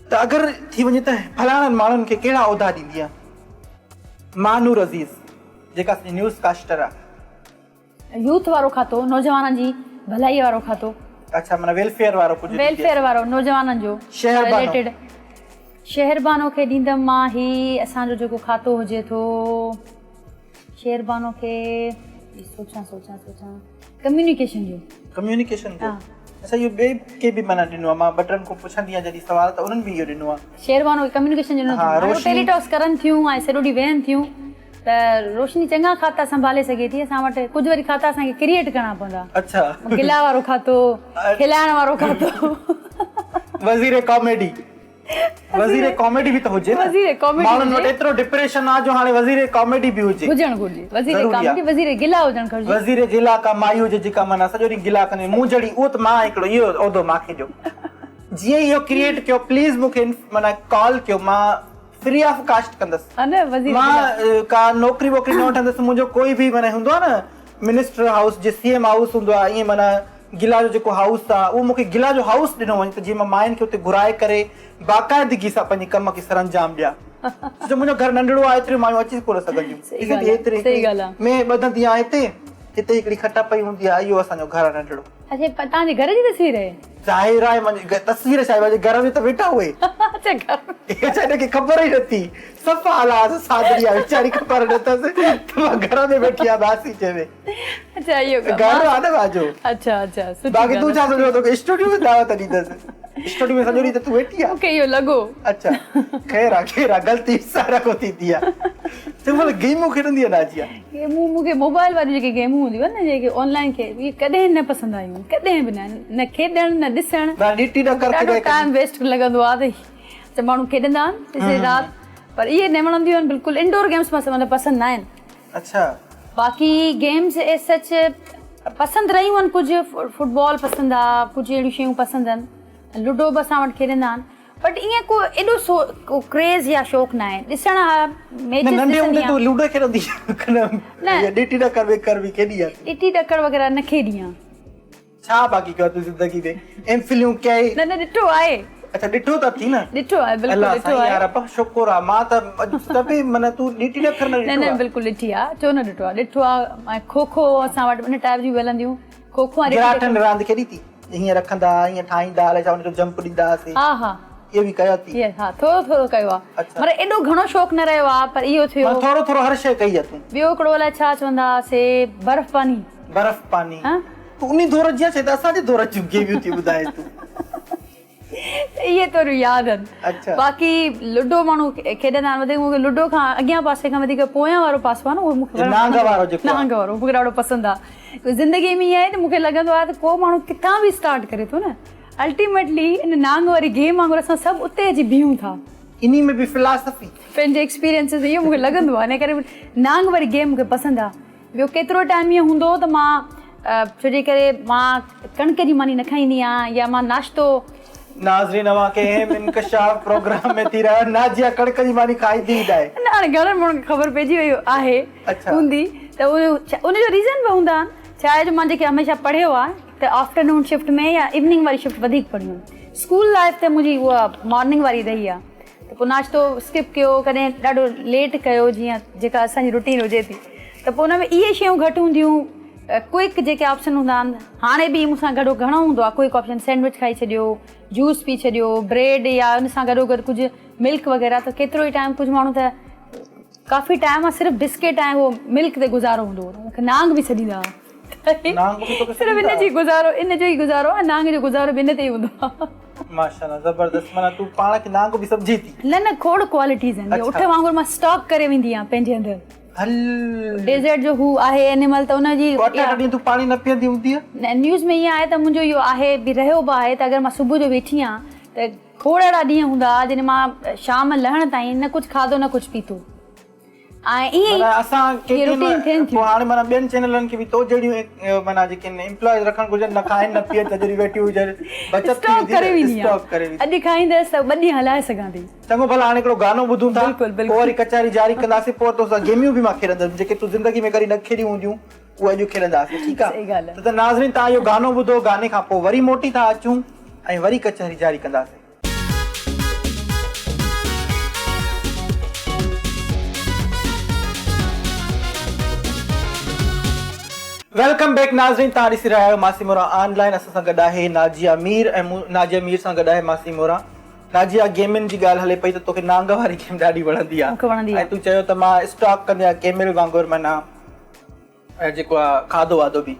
ته اگر ٿي وڃي ته فلاڻن ماڻهن کي ڪهڙا عهدا ڏيندي آهيان ماهنور عزيز جيڪا سڄي نيوز ڪاسٽر آهي. يوٿ وارو کاتو، نوجوانن جي ڀلائي وارو کاتو. اڇا معنيٰ ويلفيئر وارو ڪجهه ڏيندي. ويلفيئر وارو نوجوانن جو رليٽيڊ. شهربانو کي ڏيندم مان هي اسان جو جيڪو کاتو هجي ٿو شهربانو کي سوچان سوچان سوچان ڪميونيڪيشن جو. ڪميونيڪيشن جو اڇا اهو ٻئي کي به معنيٰ ڏنو آهي مان ٻه ٽن کان پڇندي آهيان جڏهن سوال ته انهن به اهو ڏنو آهي. شهربانو کي ڪميونيڪيشن جو ڏنو اٿم هاڻي ٽيلي ٽاڪس ڪرن ٿيون ۽ سڄو ڏينهن ويهن ٿيون. ته روشني چڱا کاتا سنڀالي سگهي ٿي اسان وٽ ڪجهه وري کاتا اسان کي ڪريئيٽ ڪرڻا پوندا. اڇا. گلا وارو کاتو، کلائڻ وارو کاتو. وزير ڪاميڊي. وزير ڪاميڊي به ته هجي نه. وزير ڪاميڊي ماڻهن وٽ ايترو ڊپريشن آ جو هاڻي وزير ڪاميڊي به هجي. هجڻ گهرجي. وزير ڪاميڊي وزير گلا هجڻ گهرجي. وزير گلا ڪا مائي هجي جيڪا معنيٰ سڄو ڏينهن گلا ڪندي مون جهڙي اهو ته مان هڪڙو اهو عهدو مان کي ڏيو. جيئن ئي اهو ڪريئيٽ ڪيو پليز مون کي معنيٰ ڪال ڪيو مان فري آف ڪاسٽ ڪندس مان ڪا نوڪري ووڪري نه وٺندس منهنجو ڪوئي به معنيٰ هوندو آهي نه منسٽر هائوس جي سي ايم هائوس هوندو آهي ائين معنيٰ گلا جو جيڪو هائوس آهي اهو مونکي گلا جو هائوس ڏنو وڃي ته جيئن مان ماين کي اتي گهرائي ڪري باقاعدگي سان پنهنجي ڪم کي سرانجام ڏيان ڇو جو منهنجو گهر ننڍڙو آهي ايتريون مايون اچي ڪونه سگهنديون ايتري مينهن ٻڌندي آهي هتي هتي هڪڙي کٽ پئي هوندي آهي اهو اسان جو گهر آهي ننڍڙو. اڇا توهان جي گهر جي تصوير آهي. ظاهر آهي منهنجي تصوير ڇا آهي منهنجي گهر ۾ ته ويٺا اهي. اڇا گهر ۾. اڇا هن کي خبر ئي نه ٿي صفا الاس سادڙي آهي ويچاري خبر نه اٿس ته مان گهر ۾ ويٺي آهيان ماسي چوي. اڇا اهو گهر آهي نه منهنجو. اڇا اڇا سٺي باقي تون ڇا سمجهيو توکي اسٽوڊيو ۾ دعوت ڏيندس اسٽوڊيو ۾ سڄو ڏينهن ته تون ويٺي آهين. مونکي اهو لڳو. اڇا خير آهي خير آهي غلطي سارا کان ٿيندي آهي. تون ڀلا گيمون کيڏندي آهين نازيا؟ گيمون مون کي موبائل واريون جيڪي گيمون هونديون آهن نه جيڪي آن لائين کي اهي ڪڏهن نه پسند آيون ڪڏهن به نه نه کيڏڻ نه ڏسڻ ڏاڍو ٽائيم ويسٽ لڳندو آهي ته ماڻهو کيڏندا آهن سڄي رات پر اهي نه وڻنديون آهن بلڪل انڊور گيمس مطلب پسند نه آهن. اڇا. باقي گيمز ايز سچ پسند رهيون آهن ڪجهه فٽبال پسند آهي ڪجهه اهڙيون شيون پسند آهن لوڊو به اسان وٽ کيڏندا آهن. بٽ ائين ڪو ايڏو سو ڪو ڪريز يا شوق ناهي ڏسڻ ها ميچز نه ننڍي ڏسندي هوندي آهيان. تون لوڊو کيڏندي نه. يا ڏيٽي ڏڪر ويڪر به کيڏي آ تون. ڏيٽي ڏڪر وغيره نه کيڏي آ. ڇا باقي ڪيو آ تون زندگي ۾ ايم فليون ڪيئي. نه نه ڏٺو آهي. اڇا ڏٺو ته اٿي نه. ڏٺو آهي بلڪل الله ڏٺو سائين آهي. يار ابا شڪر آ مان ته اڄ ته به معنيٰ تون ڏيٽي ڏڪر نه نه ڏٺو نه آ. بلڪل ڏٺي آ ڇو نه ڏٺو آ ڏٺو آ ۽ کو کو اسان وٽ ان ٽائيپ جون به هلنديون کو کو ۽ ڏيٽي گراٺن ڏڪر. راند کيڏي ٿي. هيئن رکندا ها هيئن ٺاهيندا ها الائي ڇا ان جو جمپ ڏيندا هئاسين. ها ها. اهو به ڪيو ٿي. ها ٿورو ٿورو ڪيو آ. اڇا. مگر ايڏو گهڻو شوق نه رهيو آ پر اهو ٿيو. معنيٰ ٿورو ٿورو هر شيء ڪئي آ تون. ٻيو هڪڙو الائي ڇا چوندا هئاسي برف پاني. برف پاني. ها. تون انهي دور جي آ ڇا ته اسان جي دور جون گيميون ٿي ٻڌائين تون. اهي ٿوريون ياد آهن. اڇا. باقي لوڊو ماڻهو کيڏندا آهن وڌيڪ مون کي لوڊو کان اڳيان پاسي کان وڌيڪ پويان وارو پاسو آهي نه اهو مون کي نانگ وارو جيڪو آهي. نانگ وارو مون کي ڏاڍو پسند آهي. زندگي ۾ ائين آهي ته مون کي لڳندو آهي ته ڪو ماڻهو ڪٿان به اسٽارٽ ڪري ٿو نه الٽيميٽلي ان نانگ واري گيم وانگر اسان سڀ اتي اچي بيهون ٿا. انهي ۾ به فلاسفي. پنهنجي ايڪسپيرينسز اهو مون کي لڳندو آهي ان ڪري نانگ واري گيم مون کي پسند آهي. ٻيو ڪيترو ٽائيم ائين هوندو هو ته مان ڇو جي ڪري مان ڪڻڪ جي ماني نه کائيندي آهيان يا مان ناشتو. ناظرين اوهان کي اهم انڪشاف پروگرام ۾ ٿي رهيو آهي ناجيه ڪڻڪ جي ماني کائيندي ئي ناهي. نه هاڻي گهڻن ماڻهن کي خبر پئجي وئي آهي هوندي ته ان جو ريزن به هوندا آهن ڇا آهي جو مان جيڪي هميشه پڙهيو آهي ته آفٽرنون شفٽ ۾ يا ايوننگ واري شفٽ وڌيڪ پڙهيون آهن اسڪول لائف ته منهنجي اها مارننگ واري رهي آهي ته پوء ناشتو اسڪپ ڪيو ڪڏهن ڏاڍو ليٽ ڪيو جيئن جيڪا اسان جي روٽين هجي ٿي ته پوء ان ۾ اهي شيون گهٽ هونديون ڪوئڪ جيڪي آپشن هوندا آهن هاڻي به مون سان گڏو گهڻو هوندو آهي ڪوئڪ آپشن سينڊوچ کائي ڇڏيو جوس پي ڇڏيو بريڊ يا ان سان گڏو گڏ ڪجهه ملڪ وغيره ته ڪيترو ئي ٽائيم ڪجهه ماڻهو ته ڪافي ٽائيم صرف بسڪيٽ ۽ اهو ملڪ تي گذارو هوندو هو مون کي نانگ به سڏيندا هئا صرف ان جي گذارو ان جو ئي گذارو آهي نانگ جو گذارو به ان تي ئي هوندو آهي. ماشاءالله زبردست معنيٰ تون پاڻ کي نانگ به سمجهين ٿي. نه نه کوڙ ڪوالٽيز آهن جيئن اٺ وانگر مان اسٽاڪ ڪري ويندي آهيان پنهنجي اندر. هل. ڊيزرٽ جو هو آهي اينيمل ته ان جي. ٻه ٽي ڏينهن تون پاڻي نه پيئندي هوندينء. نه نيوز ۾ ائين آهي ته منهنجو اهو آهي به رهيو به آهي ته اگر مان صبح جو ويٺي آهيان ته کوڙ اهڙا ڏينهن هوندا هئا جڏهن مان شام لهڻ تائين نه ڪجهه کاڌو نه ڪجهه پيتو. ۽ ائين معنيٰ اسان ئي روٽين ٿين ٿيون. پوء هاڻي معنيٰ ٻين چينلن کي به تو جهڙيون معنيٰ جيڪي آهن ايمپلائيز رکڻ گهرجن نه کائن نه پيئن ته جڏهن ويٺيون هجن بچت ٿي اسٽاڪ ڪري ويندي ويندي اسٽاڪ ڪري ويندي. اڄ کائيندس ته ٻه ڏينهن هلائي سگهان ٿي. چڱو ڀلا هاڻي هڪڙو گانو ٻڌون ٿا بلڪل بلڪل. پوء وري ڪچهري جاري ڪنداسين پوء توسان گيميون به مان کيڏندس جيڪي تو زندگي ۾ ڪڏهن نه کيڏيون هونديون اهي اڄ کيڏنداسين ٺيڪ صحيح ڳالهه آ ته ناظرين توهان اهو گانو ٻڌو گاني کان پوء وري موٽي ٿا اچون ۽ وري ڪچهري جاري ڪنداسين. Welcome back ناظرين توهان ڏسي رهيا آهيو ماسي موران آن لائن اسان سان گڏ آهي ناجيه مير ۽ مون ناجيه مير سان گڏ آهي ماسي موران ناجيه گيمن جي ڳالهه هلي پئي ته توکي نانگ واري گيم ڏاڍي وڻندي آهي ۽ تون چيو ته مان اسٽاڪ ڪندي آهيان ڪيمل وانگر معنيٰ ۽ جيڪو آ کاڌو واڌو به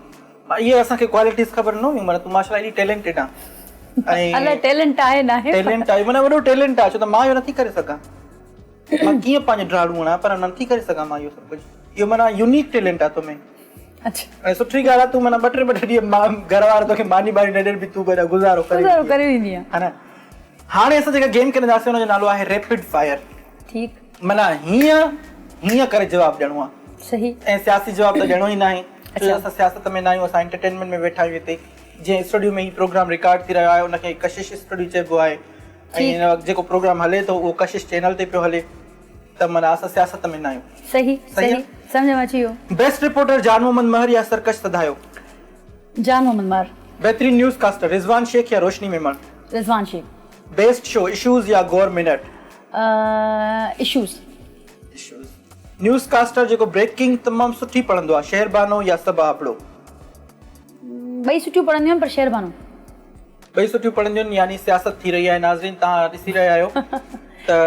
اهي اسان کي ڪوالٽيز خبر نه هيون معنيٰ تون ماشاءالله ايڏي ٽيلنٽيڊ آن ۽ الاء ٽيلنٽ آهي ناهي ٽيلنٽ آهي معنيٰ وڏو ٽيلنٽ آ ڇو ته مان اهو نٿي ڪري سگهان مان ڪيئن پنهنجو ڊراڙون هڻان پر نٿي ڪري سگهان مان اهو سڀ ڪجهه اهو معنيٰ يونيڪ ٽيلنٽ آ تو ۾ اڇا ۽ سٺي ڳالهه آ تون معنيٰ ٻه ٽي ٻه ٽي ڏينهن گهر وارا توکي ماني ٻاني نه ڏين به تون معنيٰ گذارو ڪري گذارو ڪري ويندي آ ها نه هاڻي اسان جيڪا گيم کيڏنداسين ان جو نالو آهي ريپڊ فائر ٺيڪ. معنيٰ هيئن هيئن ڪري جواب ڏيڻو آ. صحيح. ۽ سياسي جواب ته ڏيڻو ئي ناهي ڇو جو اسان سياست ۾ ناهيون اسان انٽرٽينمينٽ ۾ ويٺا آهيون هتي جنهن اسٽوڊيو ۾ هي پروگرام رڪارڊ ٿي رهيو آهي ان کي ڪشش اسٽوڊيو چئبو آهي ۽ هن وقت جيڪو پروگرام هلي ٿو اهو ڪشش چينل تي پيو هلي ته معنيٰ اسان سياست ۾ ناهيون. صحيح صحيح سمجهه ۾ اچي ويو. بيسٽ رپورٽر جان محمد مهر يا سرڪش سڌايو؟ جان محمد مهر. بهترين نيوز ڪاسٽر رضوان شيخ يا Roshni Memon? Rizwan Shaikh. Best show issues يا government? Issues. Issues. Newscaster جيڪو بريڪنگ تمام سٺي پڙهندو آهي شهربانو يا صبا ابڙو؟ ٻئي سٺيون پڙهنديون آهن پر شهربانو. ٻئي سٺيون پڙهنديون آهن يعني سياست ٿي رهي آهي ناظرين توهان ڏسي رهيا آهيو ته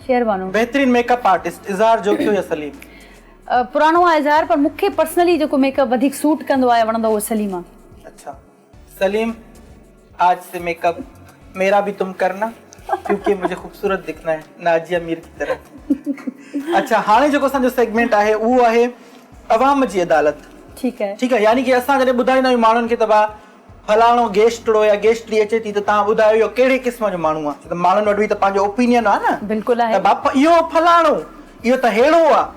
شهربانو. بهترين ميڪ اپ آرٽسٽ اظهار جوکيو يا سليم؟ پراڻو آهي اظهار پر مون کي پرسنلي جيڪو ميڪ اپ وڌيڪ سوٽ ڪندو آهي وڻندو اهو سليم آهي. اڇا سليم آج سي ميڪ اپ ميرا ڀي تم ڪرنا ڪيونڪه مجهي خوبصورت دکنا هي ناجيه مير ڪي طرح. اڇا هاڻي جيڪو اسان جو سيگمينٽ آهي اهو آهي عوام جي عدالت. ٺيڪ آهي. ٺيڪ آهي يعني ڪي اسان جڏهن ٻڌائيندا آهيون ماڻهن کي ته ڀا فلاڻو گيسٽڙو يا گيسٽڙي اچي ٿي ته توهان ٻڌايو اهو ڪهڙي قسم جو ماڻهو آهي ڇو ته ماڻهن وٽ به ته پنهنجو اوپينين آهي نه بلڪل آهي ته ڀا اهو فلاڻو اهو ته ههڙو آهي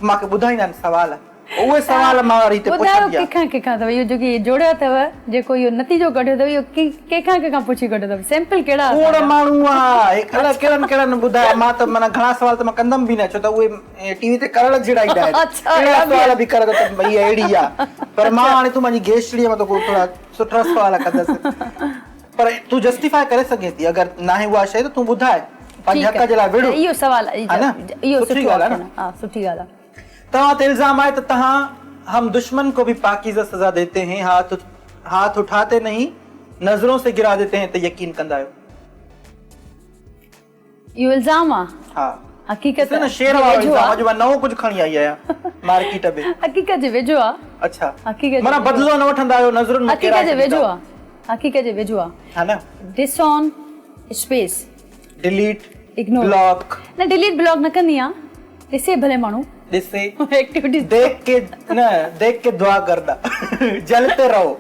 مان کي ٻڌائيندا آهن سوال اهي سوال مان وري هتي ٻڌايو پڇندي آهيان. ڪنهن کان ڪنهن کان اٿو اهو جيڪي جوڙيو اٿو جيڪو اهو نتيجو ڪڍيو اٿو اهو ڪنهن کان ڪنهن کان پڇي ڪڍيو اٿو سيمپل ڪهڙا کوڙ اسان جا. ماڻهو آ هي الائي ڪهڙن ڪهڙن ٻڌايا مان ته معنيٰ گهڻا سوال ته مان ڪندم به نه ڇو ته اهي ٽي وي تي ڪرڻ جهڙا ئي نه آهن اڇا اهڙا اهڙا به سوال آهن. به ڪر ته ڀئي هيء اهڙي آ پر مان هاڻي تون منهنجي گيسٽڙي آ مان توکان ٿورا سٺا سوال ڪندس پر تون جسٽيفائي ڪري سگهين ٿي اگر ناهي اها شيء ته تون ٻڌاء پنهنجي ٺيڪ حق جي لاء آهي وڙهه اهو سوال ها نه اهو سٺي سٺو ڳالهه آهي آپشن نه. آهي ها سٺي ڳالهه آهي. توهان تي الزام آهي ته توهان هم دشمن کو به پاڪيزه سزا ديتي هين هاٿ هاٿ اٺاتي نهين نظرون سي گرا ديتي هين ته يقين ڪندا آهيو. اهو الزام آ. ها. حقيقت ڏس نه شعر جي وارو ويجهو الزام آ. اڄ مان نئون ڪجهه کڻي آئي آهيان مارڪيٽ ۾. حقيقت جي ويجهو آ. اڇا. حقيقت جي معنيٰ ويجهو آ. بدلو نه وٺندا آهيو نظرن مان حقيقت ڪيرائي جي ڇڏيندا ويجهو آهيو. آ. حقيقت جي ويجهو آ. ها نه. ڊس آن اسپيس. ڊليٽ. اگنور. بلاڪ. نه ڊليٽ بلاڪ نه ڪندي آهيان. ڏسي ڀلي ماڻهو. ڏسي. ايڪٽيوٽيز. ديک ڪي نه ديک ڪي دعا ڪرنا. جلتي رهو.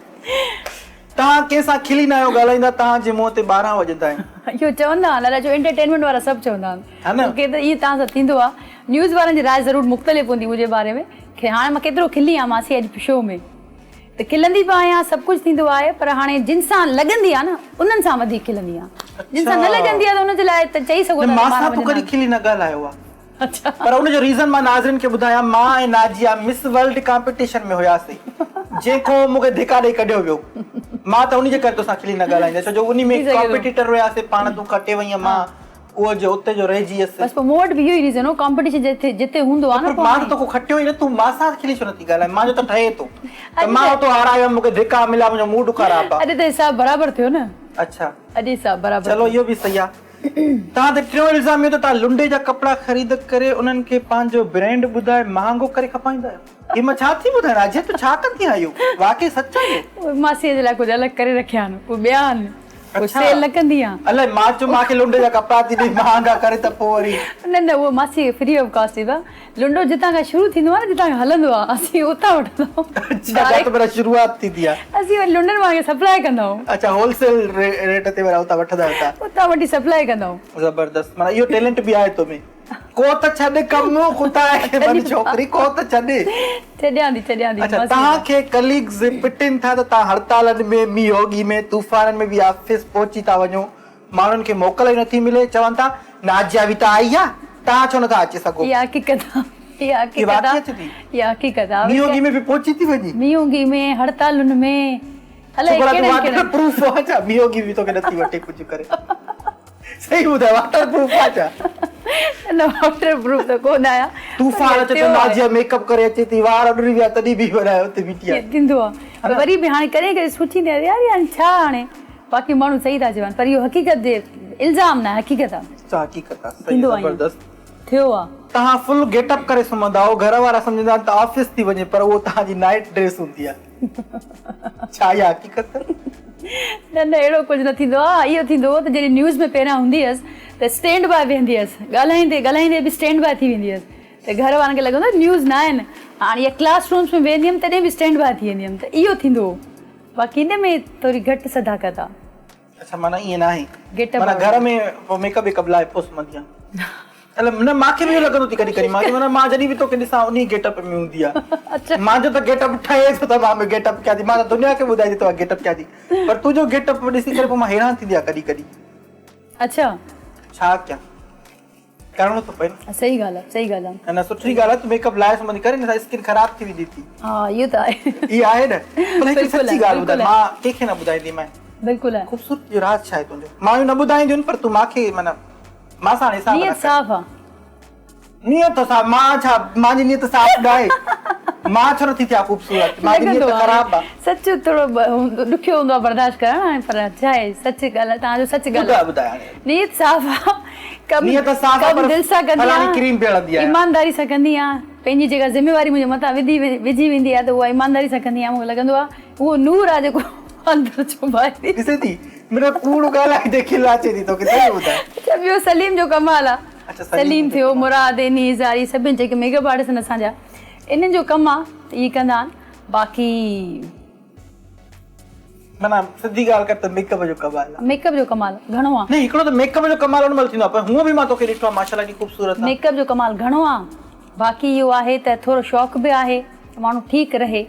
توهان ڪنهن سان کلي ناهيو ڳالهائيندا توهان جي منهن تي 12 وڄندا آهن. اهو چوندا آهن الائي ڇو انٽرٽينمينٽ وارا سڀ چوندا آهن. ها نه. ڪي ته ائين توهان سان ٿيندو آهي. نيوز وارن جي راء ضرور مختلف هوندي منهنجي باري ۾. هاڻي مان ڪيترو کلي آهيان ماسي اڄ شو ۾. ته کلندي به آهيان سڀ ڪجهه ٿيندو آهي پر هاڻي جن سان لڳندي آهي نه انهن سان وڌيڪ کلندي آهيان جن سان نه لڳندي آهي ته ان جي لاء ته چئي سگهو ٿا مان سان تون ڪڏهن کلي نه ڳالهايو آهي پر ان جو ريزن مان ناظرين کي ٻڌايان مان ۽ ناجيه مس ورلڊ ڪامپيٽيشن ۾ هياسين جنهن کان مون کي ڌڪا ڏئي ڪڍيو ويو مان ته ان جي ڪري توسان کلي نه ڳالهائيندس ڇو جو انهي ۾ ڪامپيٽيٽر هياسين پاڻ تون کٽي وئين مان اهو جو اتي جو رهجي ويس. بس پوء مون وٽ به اهو ئي ريزن هو ڪامپيٽيشن جتي جتي هوندو آهي نه پر مان ته توکان کٽيو ئي نه تون مان سان کلي ڇو نٿي ڳالهائين مان جو ته ٺهي ٿو ته مان اتو هارايو مون کي ڌڪا مليا منهنجو موڊ خراب آ. اڄ ته حساب برابر ٿيو نه. اڇا. اڄ حساب برابر چلو اهو به صحيح آ. توهان تي ٽيون الزام اهو ته توهان لنڊي جا ڪپڙا خريد ڪري انهن کي پنهنجو برينڊ ٻڌائي مهانگو ڪري کپائيندا آهيو. هي مان ڇا ٿي ٻڌايان راجيه تون ڇا ڪندي آهين اهو واقعي سچ آهي اهو. ماسيء جي لاء ڪجهه الڳ ڪري رکيا آهن اهي ٻيا آهن. پوء سيل نه ڪندي آهيان. الائي مان چيو مان کي لنڊي جا ڪپڙا ٿي ڏئي مهانگا ڪري ته پوء وري. نه نه اهو ماسي فري آف ڪاسٽ ٿيندو آهي. لنڊو جتان کان شروع ٿيندو آهي نه جتان کان هلندو آهي اسين اتان وٺندا آهيون. اڇا جاتي معنيٰ شروعات ٿيندي آهي. اسين وري لنڊن وارن کي سپلاء ڪندا آهيون. اڇا هول سيل ريٽ تي وري اتان وٺندا آهيو تان. اتان وٺي سپلاء ڪندا آهيون. زبردست معنيٰ اهو ٽيلنٽ به آهي تو ۾. ڪو ته ڇڏ ڪم خدا کي مڃ ڇوڪري ڪو ته ڇڏ. ڇڏيان ٿي ڇڏيان ٿي. اڇا توهان کي ڪليگز پٽين ٿا ته توهان هڙتالن ۾ مينهوڳي ۾ طوفانن ۾ به آفيس پهچي ٿا وڃو ماڻهن کي موڪل ئي نٿي ملي چون ٿا ناجيا به ته آئي آ توهان ڇو نٿا اچي سگهو. اها حقيقت آ اها حقيقت آ اها حقيقت آ. مينهوڳي ۾ به پهچي ٿي وڃي. مينهوڳي ۾ هڙتالن ۾ الائي ڪهڙن ڪهڙن. واٽر پروف آ ڇا مينهوڳي به توکي نٿي وٺي ڪجهه ڪري. صحيح ٻڌاء واٽر پروف آ ڇا؟ نه واٽر پروف ته ڪونه آهيان. طوفان اچي ٿو ناجيه ميڪ اپ ڪري اچي ٿي وار اڏري ويا تڏهن به وري اتي بيٺي آ. ٿيندو آ پر وري به هاڻي ڪڏهن ڪڏهن سوچيندي آهيان يار هاڻي ڇا هاڻي باقي ماڻهو صحيح ٿا چون پر اهو حقيقت جي الزام نه حقيقت آ. اڇا حقيقت آ صحيح زبردست. ٿيو آ. توهان فل گيٽ اپ ڪري سمهندا آهيو گهر وارا سمجهندا آهن ته آفيس ٿي وڃي پر اهو توهان جي نائيٽ ڊريس هوندي آ. ڇا اها حقيقت؟ نه نه اهڙو ڪجهه نه ٿيندو آهي اهو ٿيندو هو ته جڏهن نيوز ۾ پهريان هوندي هيس ته اسٽينڊ باء ويهندي هيس ڳالهائيندي ڳالهائيندي به اسٽينڊ باء ٿي ويندي هيس ته گهر وارن کي لڳندو هو نيوز نه آهن هاڻي يا ڪلاس رومس ۾ ويهندي هيم تڏهن به اسٽينڊ باء ٿي ويندي هيم ته اهو ٿيندو هو باقي ان ۾ ٿوري گهٽ صداقت آهي. اڇا معنيٰ ائين ناهي معنيٰ گهر ۾ پوء ميڪ اپ ويڪ اپ لاهي پوء سمهندي آهين الائي نه مانکي به اهو لڳندو ٿي ڪڏهن ڪڏهن مان معنيٰ مان جڏهن به توکي ڏسان انهي گيٽ اپ ۾ هوندي آهي مانجو ته گيٽ اپ ٺهي ٿو ته مان به گيٽ اپ ڪيان ٿي مان ته دنيا کي ٻڌائي ٿي ته مان گيٽ اپ ڪيان ٿي پر تنهنجو گيٽ اپ ڏسي ڪري پوء مان حيران ٿيندي آهيان ڪڏهن ڪڏهن. اڇا. ڇا ڪيان ڪرڻو ٿو پئي نه. صحيح ڳالهه آهي صحيح ڳالهه آهي. نه نه سٺي ڳالهه آهي ته ميڪ اپ لاهي سمهندي ڪري نه سان اسڪن خراب ٿي ويندي ٿي. ها اهو ته آهي. اهي آهي نه پر هڪ سچي ڳالهه ٻڌاء مان ڪنهن کي نه ٻڌائيندي مانء. بلڪل آهي. خوبصورتي جو راز ڇا آهي تنهنجو؟ مايون نه ٻڌائينديون آهن پر تون مان کي معنيٰ مان سان هاڻي حساب نه نيت صاف آهي. نيت صاف مان ڇا مانجي نيت صاف ناهي مان ڇو نٿي ٿيان خوبصورت مانجي نيت خراب آ. سچ ٿورو ڏکيو هوندو آ برداشت ڪرڻ پر ڇا آهي سچ ڳالهه توهان جو سچ ڳالهه ٻڌاء ٻڌاء هاڻي نيت صاف آ ڪم نيت صاف آ پر دل سان ڪندي فلاڻي ڪريم پي هڻندي آهيان ايمانداري سان ڪندي آهيان پنهنجي جيڪا ذميواري منهنجي مٿان وڌي وجهي ويندي آ ته اها ايمانداري سان ڪندي آهيان مونکي لڳندو آ اهو نور آ جيڪو اندر ڇپائي ٿي. ڏسين ٿي مڙئي ڪوڙ ڳالهائيندي کل اچي ٿي توکي صحيح ٻڌاء. اڇا ٻيو سليم جو ڪمال آ. سليم ٿيو، مراد، انيس، زاري سڀني جيڪي ميڪ اپ آرٽسٽ آهن اسان جا انهن جو ڪم آ ته اهي ڪندا آهن باقي. معنيٰ سڌي ڳالهه ڪر ته ميڪ اپ جو ڪمال آ. ميڪ اپ جو ڪمال گهڻو آ. نه هڪڙو ته ميڪ اپ جو ڪمال ان مهل ٿيندو آ پر هونء به مان توکي ڏٺو آ ماشاءالله ايڏي خوبصورت آ. ميڪ اپ جو ڪمال گهڻو آ باقي اهو آهي ته ٿورو شوق به آهي ته ماڻهو ٺيڪ رهي.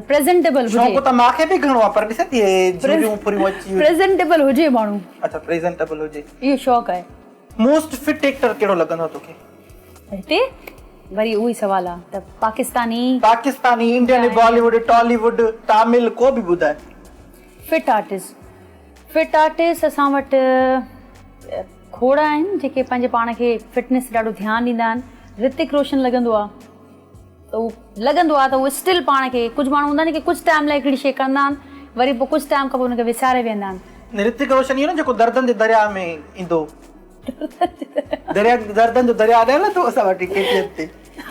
پريزنٽيبل هجي. شوق ته مان کي به گهڻو آ پر ڏسين ٿي اهي جهوريون ڦريون اچي ويون. پريزنٽيبل هجي ماڻهو. اڇا پريزنٽيبل هجي. اهو شوق آهي. موسٽ فٽ ايڪٽر ڪهڙو لڳندو آ توکي؟ هتي وري اهو ئي سوال آ ته پاڪستاني. پاڪستاني، انڊين، بالي ووڊ، ٽالي ووڊ، تامل ڪو به ٻڌاء. فٽ آرٽسٽ، فٽ آرٽسٽ اسان وٽ کوڙ آهن جيڪي پنهنجي پاڻ کي فٽنيس تي ڏاڍو ڌيان ڏيندا آهن. رتڪ روشن لڳندو آ. ته هو لڳندو آهي ته هو اسٽل پاڻ کي ڪجهه ماڻهو هوندا آهن جيڪي ڪجهه ٽائيم لاء هڪڙي شيء ڪندا آهن وري پوء ڪجهه ٽائيم کان پوء ان کي وساري ويهندا آهن. رتڪ روشن اهو نه جيڪو دردن جي درياء ۾ ايندو درياء دردن جو درياء نه هلندو اسان وٽ ڪي ٽي اين تي.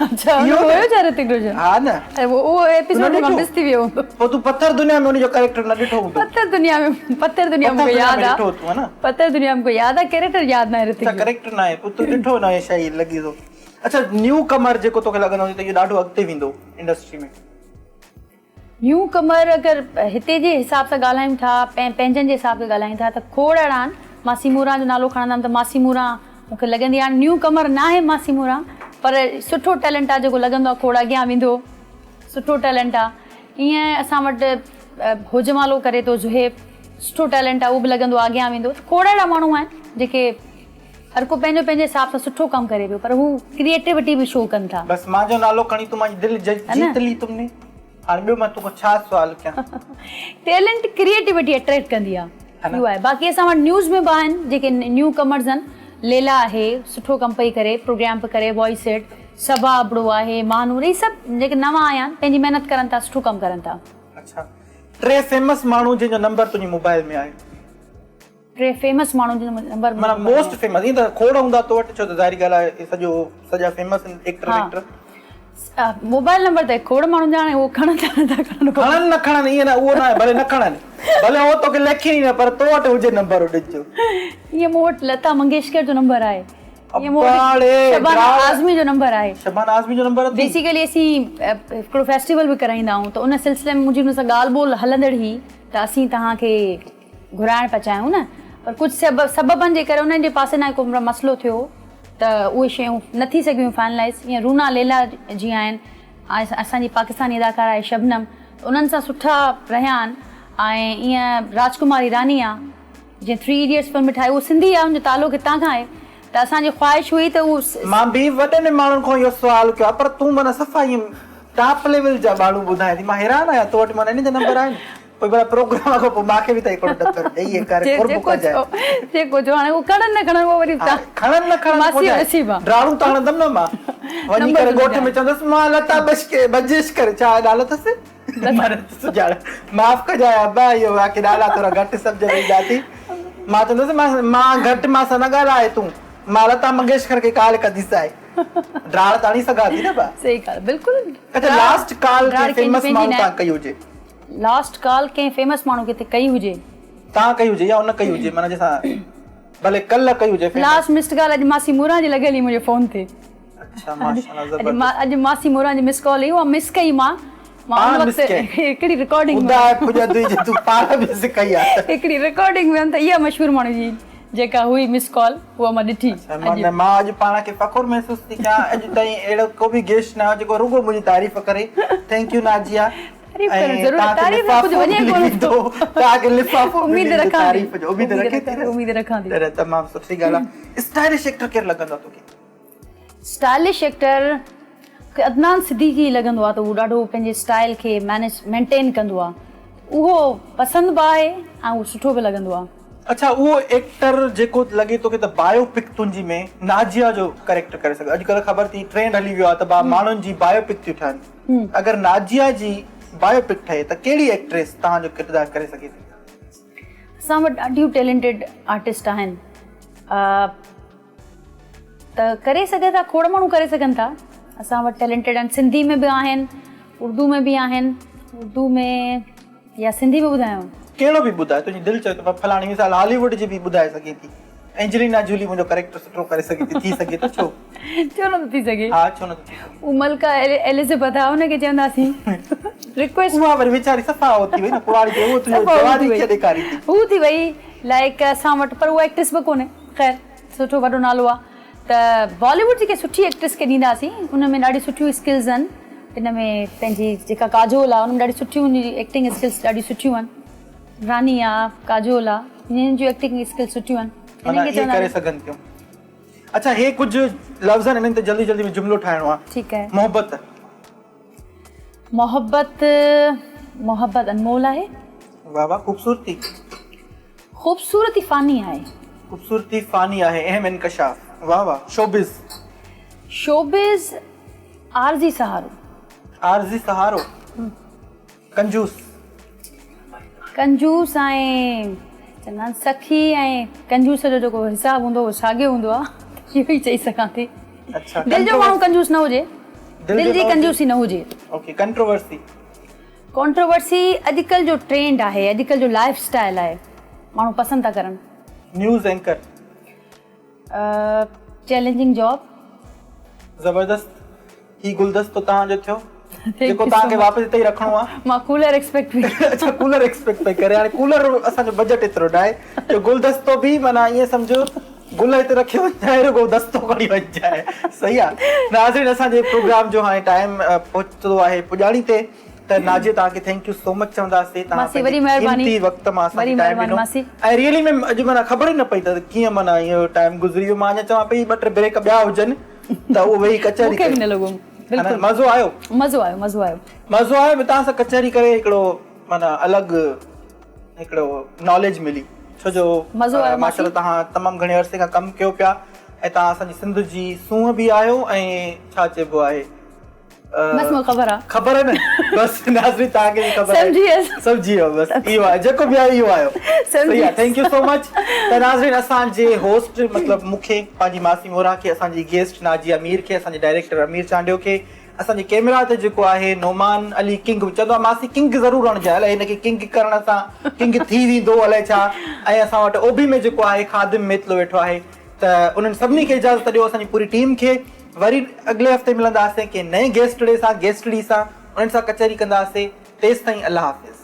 اڇا اهو هيو ڇا رتڪ روشن؟ ها نه. اهو ايپيسوڊ مون کان مس ٿي ويو هوندو. پوء تون پٿر دنيا ۾ ان جو ڪريڪٽر نه ڏٺو هوندو. پٿر دنيا ۾ پٿر دنيا مون کي ياد آ. پٿر دنيا مون کي ياد آ ڪريڪٽر ياد ناهي رتڪ جو. اڇا ڪريڪٽر ناهي پوء تون ڏٺو ناهي شايد لڳي ٿو. اڇا نيو ڪمر جيڪو توکي لڳندو هجي ته اهو ڏاڍو اڳتي ويندو انڊسٽري ۾. نيو ڪمر اگر هتي جي حساب سان ڳالهايون ٿا ۽ پنهنجن جي حساب سان ڳالهايون ٿا ته کوڙ اهڙا آهن ماسي موران جو نالو کڻندم ته ماسي موران مون کي لڳندي آهي نيو ڪمر ناهي ماسي موران پر سٺو ٽيلنٽ آهي جيڪو لڳندو آهي کوڙ اڳيان ويندو سٺو ٽيلنٽ آهي ائين اسان وٽ هوجمالو ڪري ٿو زوهيب سٺو ٽيلنٽ آهي اهو به لڳندو آهي اڳيان ويندو ته کوڙ اهڙا ماڻهو آهن جيڪي هر ڪو پنهنجو پنهنجي حساب سان سٺو ڪم ڪري پيو پر هو ڪريئيٽوٽي به شو ڪن ٿا. بس مانجو نالو کڻي تون مانجي دل جيت لي تم ني هاڻي ٻيو مان توکان ڇا سوال ڪيان. ٽيلنٽ ڪريئيٽوٽي اٽريڪٽ ڪندي آ اهو آهي باقي اسان وٽ نيوز ۾ به آهن جيڪي نيو ڪمرز آهن ليلا آهي سٺو ڪم پئي ڪري پروگرام پئي ڪري وائس ايڊ صبا ابڙو آهي ماهنور هي سڀ جيڪي نوان آيا آهن پنهنجي محنت ڪرن ٿا سٺو ڪم ڪرن ٿا. اڇا ٽي فيمس ماڻهو جنهن جو نمبر تنهنجي موبائل ۾ آهي. ٽي فيمس ماڻهن جو نمبر معنيٰ موسٽ فيمس ائين ته کوڙ هوندا تو وٽ ڇو ته ظاهري ڳالهه آهي سڄو سڄا فيمس آهن ايڪٽر ويڪٽر. موبائل نمبر ته کوڙ ماڻهن جا آهن اهو کڻن ٿا نه ٿا کڻن. کڻن نه کڻن ائين نه اهو نه آهي ڀلي نه کڻن ڀلي هو توکي ليکين ئي نه پر تو وٽ هجي نمبر انهن جو. ائين مون وٽ لتا منگيشڪر جو نمبر آهي. ائين مون وٽ شبانه اعظمي جو نمبر آهي. شبانه اعظمي جو نمبر اٿئي. بيسيڪلي اسين هڪڙو فيسٽيول به ڪرائيندا آهيون ته ان سلسلي ۾ منهنجي ان سان ڳالهه ٻولهه هلندڙ هئي ته اسين توهان کي گهرائڻ پيا چاهيون نه پر ڪجهه سببن جي ڪري انهن جي پاسي ڏانهن ڪو مسئلو ٿيو ته اهي شيون نه ٿي سگهيون فائنلائز. ائين رونا ليلا جي آهن ۽ اسان جي پاڪستاني اداڪاره آهي شبنم ته انهن سان سٺا رهيا آهن ۽ ائين راجڪمار ايراني آهي جنهن ٿري ايڊيٽس فلم به ٺاهي اهو سنڌي آهي ان جو تعلق هتان کان آهي ته اسان جي خواهش هئي ته اهو مان به وڏن ماڻهن کان اهو سوال ڪيو آهي پر تون معنيٰ صفا ائين ٽاپ ليول جا ماڻهو ٻڌائين ٿي مان حيران آهيان تو وٽ معنيٰ انهن جا نمبر آهن. پوء ڀلا پروگرام کان پوء مان کي به ته هڪڙو ڏڪر ڏئي ڪر قرب ڪجانء. جيڪو چئو هاڻي هو کڻن نه کڻن اهو وري کڻن نه کڻن ماسي جو نصيب آ. ڊاڙون ته هڻندم نه مان وڃي ڪري ڳوٺ ۾ چوندس مان لتا بجيش ڪري ڇا نالو اٿس سجاڻ معاف ڪجانء ابا اهو مان کي نالا ٿورا گهٽ سمجهه ۾ ايندا ٿي مان چوندس مان گهٽ مان سان نه ڳالهاء تون مان لتا منگيشڪر کي ڪال ڪنديسانء ڊاڙ ته هڻي سگهان ٿي نه ڀا. صحيح ڳالهه بلڪل. اڇا لاسٽ ڪال ڪنهن فيمس ماڻهو تان ڪئي هجي. لاسٽ ڪال ڪنهن فيمس ماڻهو کي ڪئي هجي. تان ڪئي هجي يا ان ڪئي هجي معنيٰ جنهن سان ڀلي ڪلهه ڪئي هجي فيمس. لاسٽ مسڊ ڪال اڄ ماسي موران جي لڳل هئي منهنجي فون تي. اڇا ماشاءالله زبردست. اڄ ماسي موران جي مس ڪال هئي اها مس ڪئي مان مان ان وقت هڪڙي رڪارڊنگ ۾ خدا پڄندي جي تون پاڻ مس ڪئي آ. هڪڙي رڪارڊنگ ۾ هيم ته اها مشهور ماڻهو جي جيڪا هئي مس ڪال اها مان ڏٺي اڄ. مان اڄ پاڻ کي فخر محسوس ٿي ڪيان اڄ تائين اهڙو ڪو به گيسٽ نه آيو جيڪو رڳو منهنجي تعريف ڪري thank you Nazia تعريف ڪرڻ ضروري تعريف ۾ ڪجهه وڃي ڪونه ٿو توهان کي لفافو اميد رکان تعريف جو اميد رکي ٿي اميد رکان ٿي نه تمام سٺي ڳالهه آهي اسٽائلش ايڪٽر ڪير لڳندو آهي توکي اسٽائلش ايڪٽر مونکي عدنان صديقي لڳندو آهي ته هو ڏاڍو پنهنجي اسٽائل کي مينيج مينٽين ڪندو آهي اهو پسند به آهي ۽ اهو سٺو به لڳندو آهي. اڇا اهو ايڪٽر جيڪو لڳي توکي ته بايو پڪ تنهنجي ۾ ناجيا جو ڪريڪٽر ڪري سگهي اڄڪلهه خبر ٿي ٽرينڊ هلي ويو آهي ته با ماڻهن جي بايو پڪ ٿيون ٺهن اگر ناجيا جي بايو پڪ ٺهي ته ڪهڙي ايڪٽريس توهان جو ڪردار ڪري سگهي ٿي؟ اسان وٽ ڏاڍيون ٽيلنٽيڊ آرٽسٽ آهن ته ڪري سگهي ٿا کوڙ ماڻهو ڪري سگهن ٿا اسان وٽ ٽيلنٽيڊ آهن سنڌي ۾ به آهن اردو ۾ به آهن اردو ۾ يا سنڌي ۾ ٻڌايانو؟ ڪهڙو به ٻڌاء تنهنجي دل چوي ته فلاڻي مثال هالي ووڊ جي به ٻڌائي سگهين ٿي اينجلينا جولي منهنجو ڪريڪٽر سٺو ڪري سگهي ٿي ٿي سگهي ٿو ڇو؟ ڇو نه ٿو ٿي سگهي ها ڇو نه ٿو ٿي سگهي هو ملڪه ايلزبيٿ آهي ان کي چونداسين رڪويسٽ اها وري ويچاري صفا هو ٿي وئي نه ڪراڙي ٿي اهو تنهنجو جواني ڪيئن ڏيکاري ٿي هو ٿي وئي لائڪ اسان وٽ پر اها ايڪٽريس به ڪونهي خير سٺو وڏو نالو آ ته بالي ووڊ جي ڪنهن سٺي ايڪٽريس کي ڏينداسين ان ۾ ڏاڍي سٺيون اسڪلز آهن ان ۾ پنهنجي جيڪا ڪاجول آ ان ۾ ڏاڍي سٺيون ان جي ايڪٽنگ اسڪلز ڏاڍيون سٺيون آهن راني آ ڪاجول آ انهن جون ايڪٽنگ اسڪلز سٺيون آهن انهن کي چوندا ڪري سگهن ٿيون. اڇا هي ڪجهه لفظ آهن انهن تي جلدي جلدي ۾ جملو ٺاهڻو آ. ٺيڪ آهي. محبت. محبت محبت انمول آهي. واه واه خوبصورتي. خوبصورتي فاني آهي. خوبصورتي فاني آهي اهم انڪشاف. واه واه شوبز. شوبز عارضي سهارو. عارضي سهارو. ڪنجوس. ڪنجوس ۽ چوندا آهن سخي ۽ ڪنجوس جو جيڪو حساب هوندو اهو ساڳيو هوندو آهي اهو ئي چئي سگهان ٿي. اڇا دل جو ماڻهو ڪنجوس نه هجي دل جي ڪنجوسي نه هجي. اوڪي ڪنٽروورسي. ڪنٽروورسي اڄڪلهه جو ٽرينڊ آهي اڄڪلهه جو لائف اسٽائل آهي ماڻهو پسند ٿا ڪرن. News anchor. Challenging job. زبردست هي گلدستو توهان جو ٿيو جيڪو توهان کي واپس هتي ئي رکڻو آهي. مان ڪولر ايڪسپيڪٽ پئي ڪريان. اڇا ڪولر ايڪسپيڪٽ پئي ڪري هاڻي ڪولر اسان جو بجيٽ ايترو ناهي جو گلدستو به معنيٰ ائين سمجهو گل هتي رکيو وڃجانء رڳو دستو کڻي وڃجانء صحيح آ ناظرين اسان جي پروگرام جو هاڻي ٽائيم پهتو آهي پڄاڻي تي ته ناجيه توهان کي thank you سو مچ چونداسين توهان ماسي وڏي مهرباني قيمتي وقت مان اسان وڏي کي ٽائيم مهرباني ڏنو ماسي ۽ ريئلي ۾ اڄ معنيٰ خبر ئي نه پئي ته ڪيئن معنيٰ اهو ٽائيم گذري ويو مان اڃا چوان پئي ٻه ٽي بريڪ ٻيا هجن ته اهو ويهي ڪچهري مونکي به ڪيون نه لڳو بلڪل مزو آيو مزو آيو مزو آيو مزو آيو به توهان سان ڪچهري ڪري هڪڙو معنيٰ الڳ هڪڙو ناليج ملي ڇو جو مزو آيو ماشاء الله توهان تمام گهڻي عرصي کان ڪم ڪيو پيا ۽ توهان اسان جي سنڌ جي سونهن به آهيو ۽ ڇا چئبو آهي بس مون خبر آ خبر آهي نه بس ناظرين توهان کي به خبر آهي سمجهي ويس سمجهي ويو بس اهو آهي جيڪو به آهي اهو آيو صحيح آهي thank you سو مچ ته ناظرين اسان جي هوسٽ مطلب مون کي پنهنجي ماسي مورا کي اسان جي گيسٽ ناجيه مير کي اسان جي ڊائريڪٽر امير چانڊيو کي اسان جي ڪيميرا تي جيڪو آهي نعمان علي ڪنگ چوندو آهي ماسي ڪنگ ضرور هڻجانء الائي هن کي ڪنگ ڪرڻ سان ڪنگ ٿي ويندو الائي ڇا ۽ اسان وٽ اوڀي ۾ جيڪو آهي خادم ميتلو ويٺو آهي ته انهن سڀني کي اجازت ڏيو اسان جي پوري ٽيم کي وري اڳلي هفتي ملنداسين ڪنهن نئين گيسٽڙي سان گيسٽڙي سان انهن سان ڪچهري ڪنداسين تيستائين الله حافظ.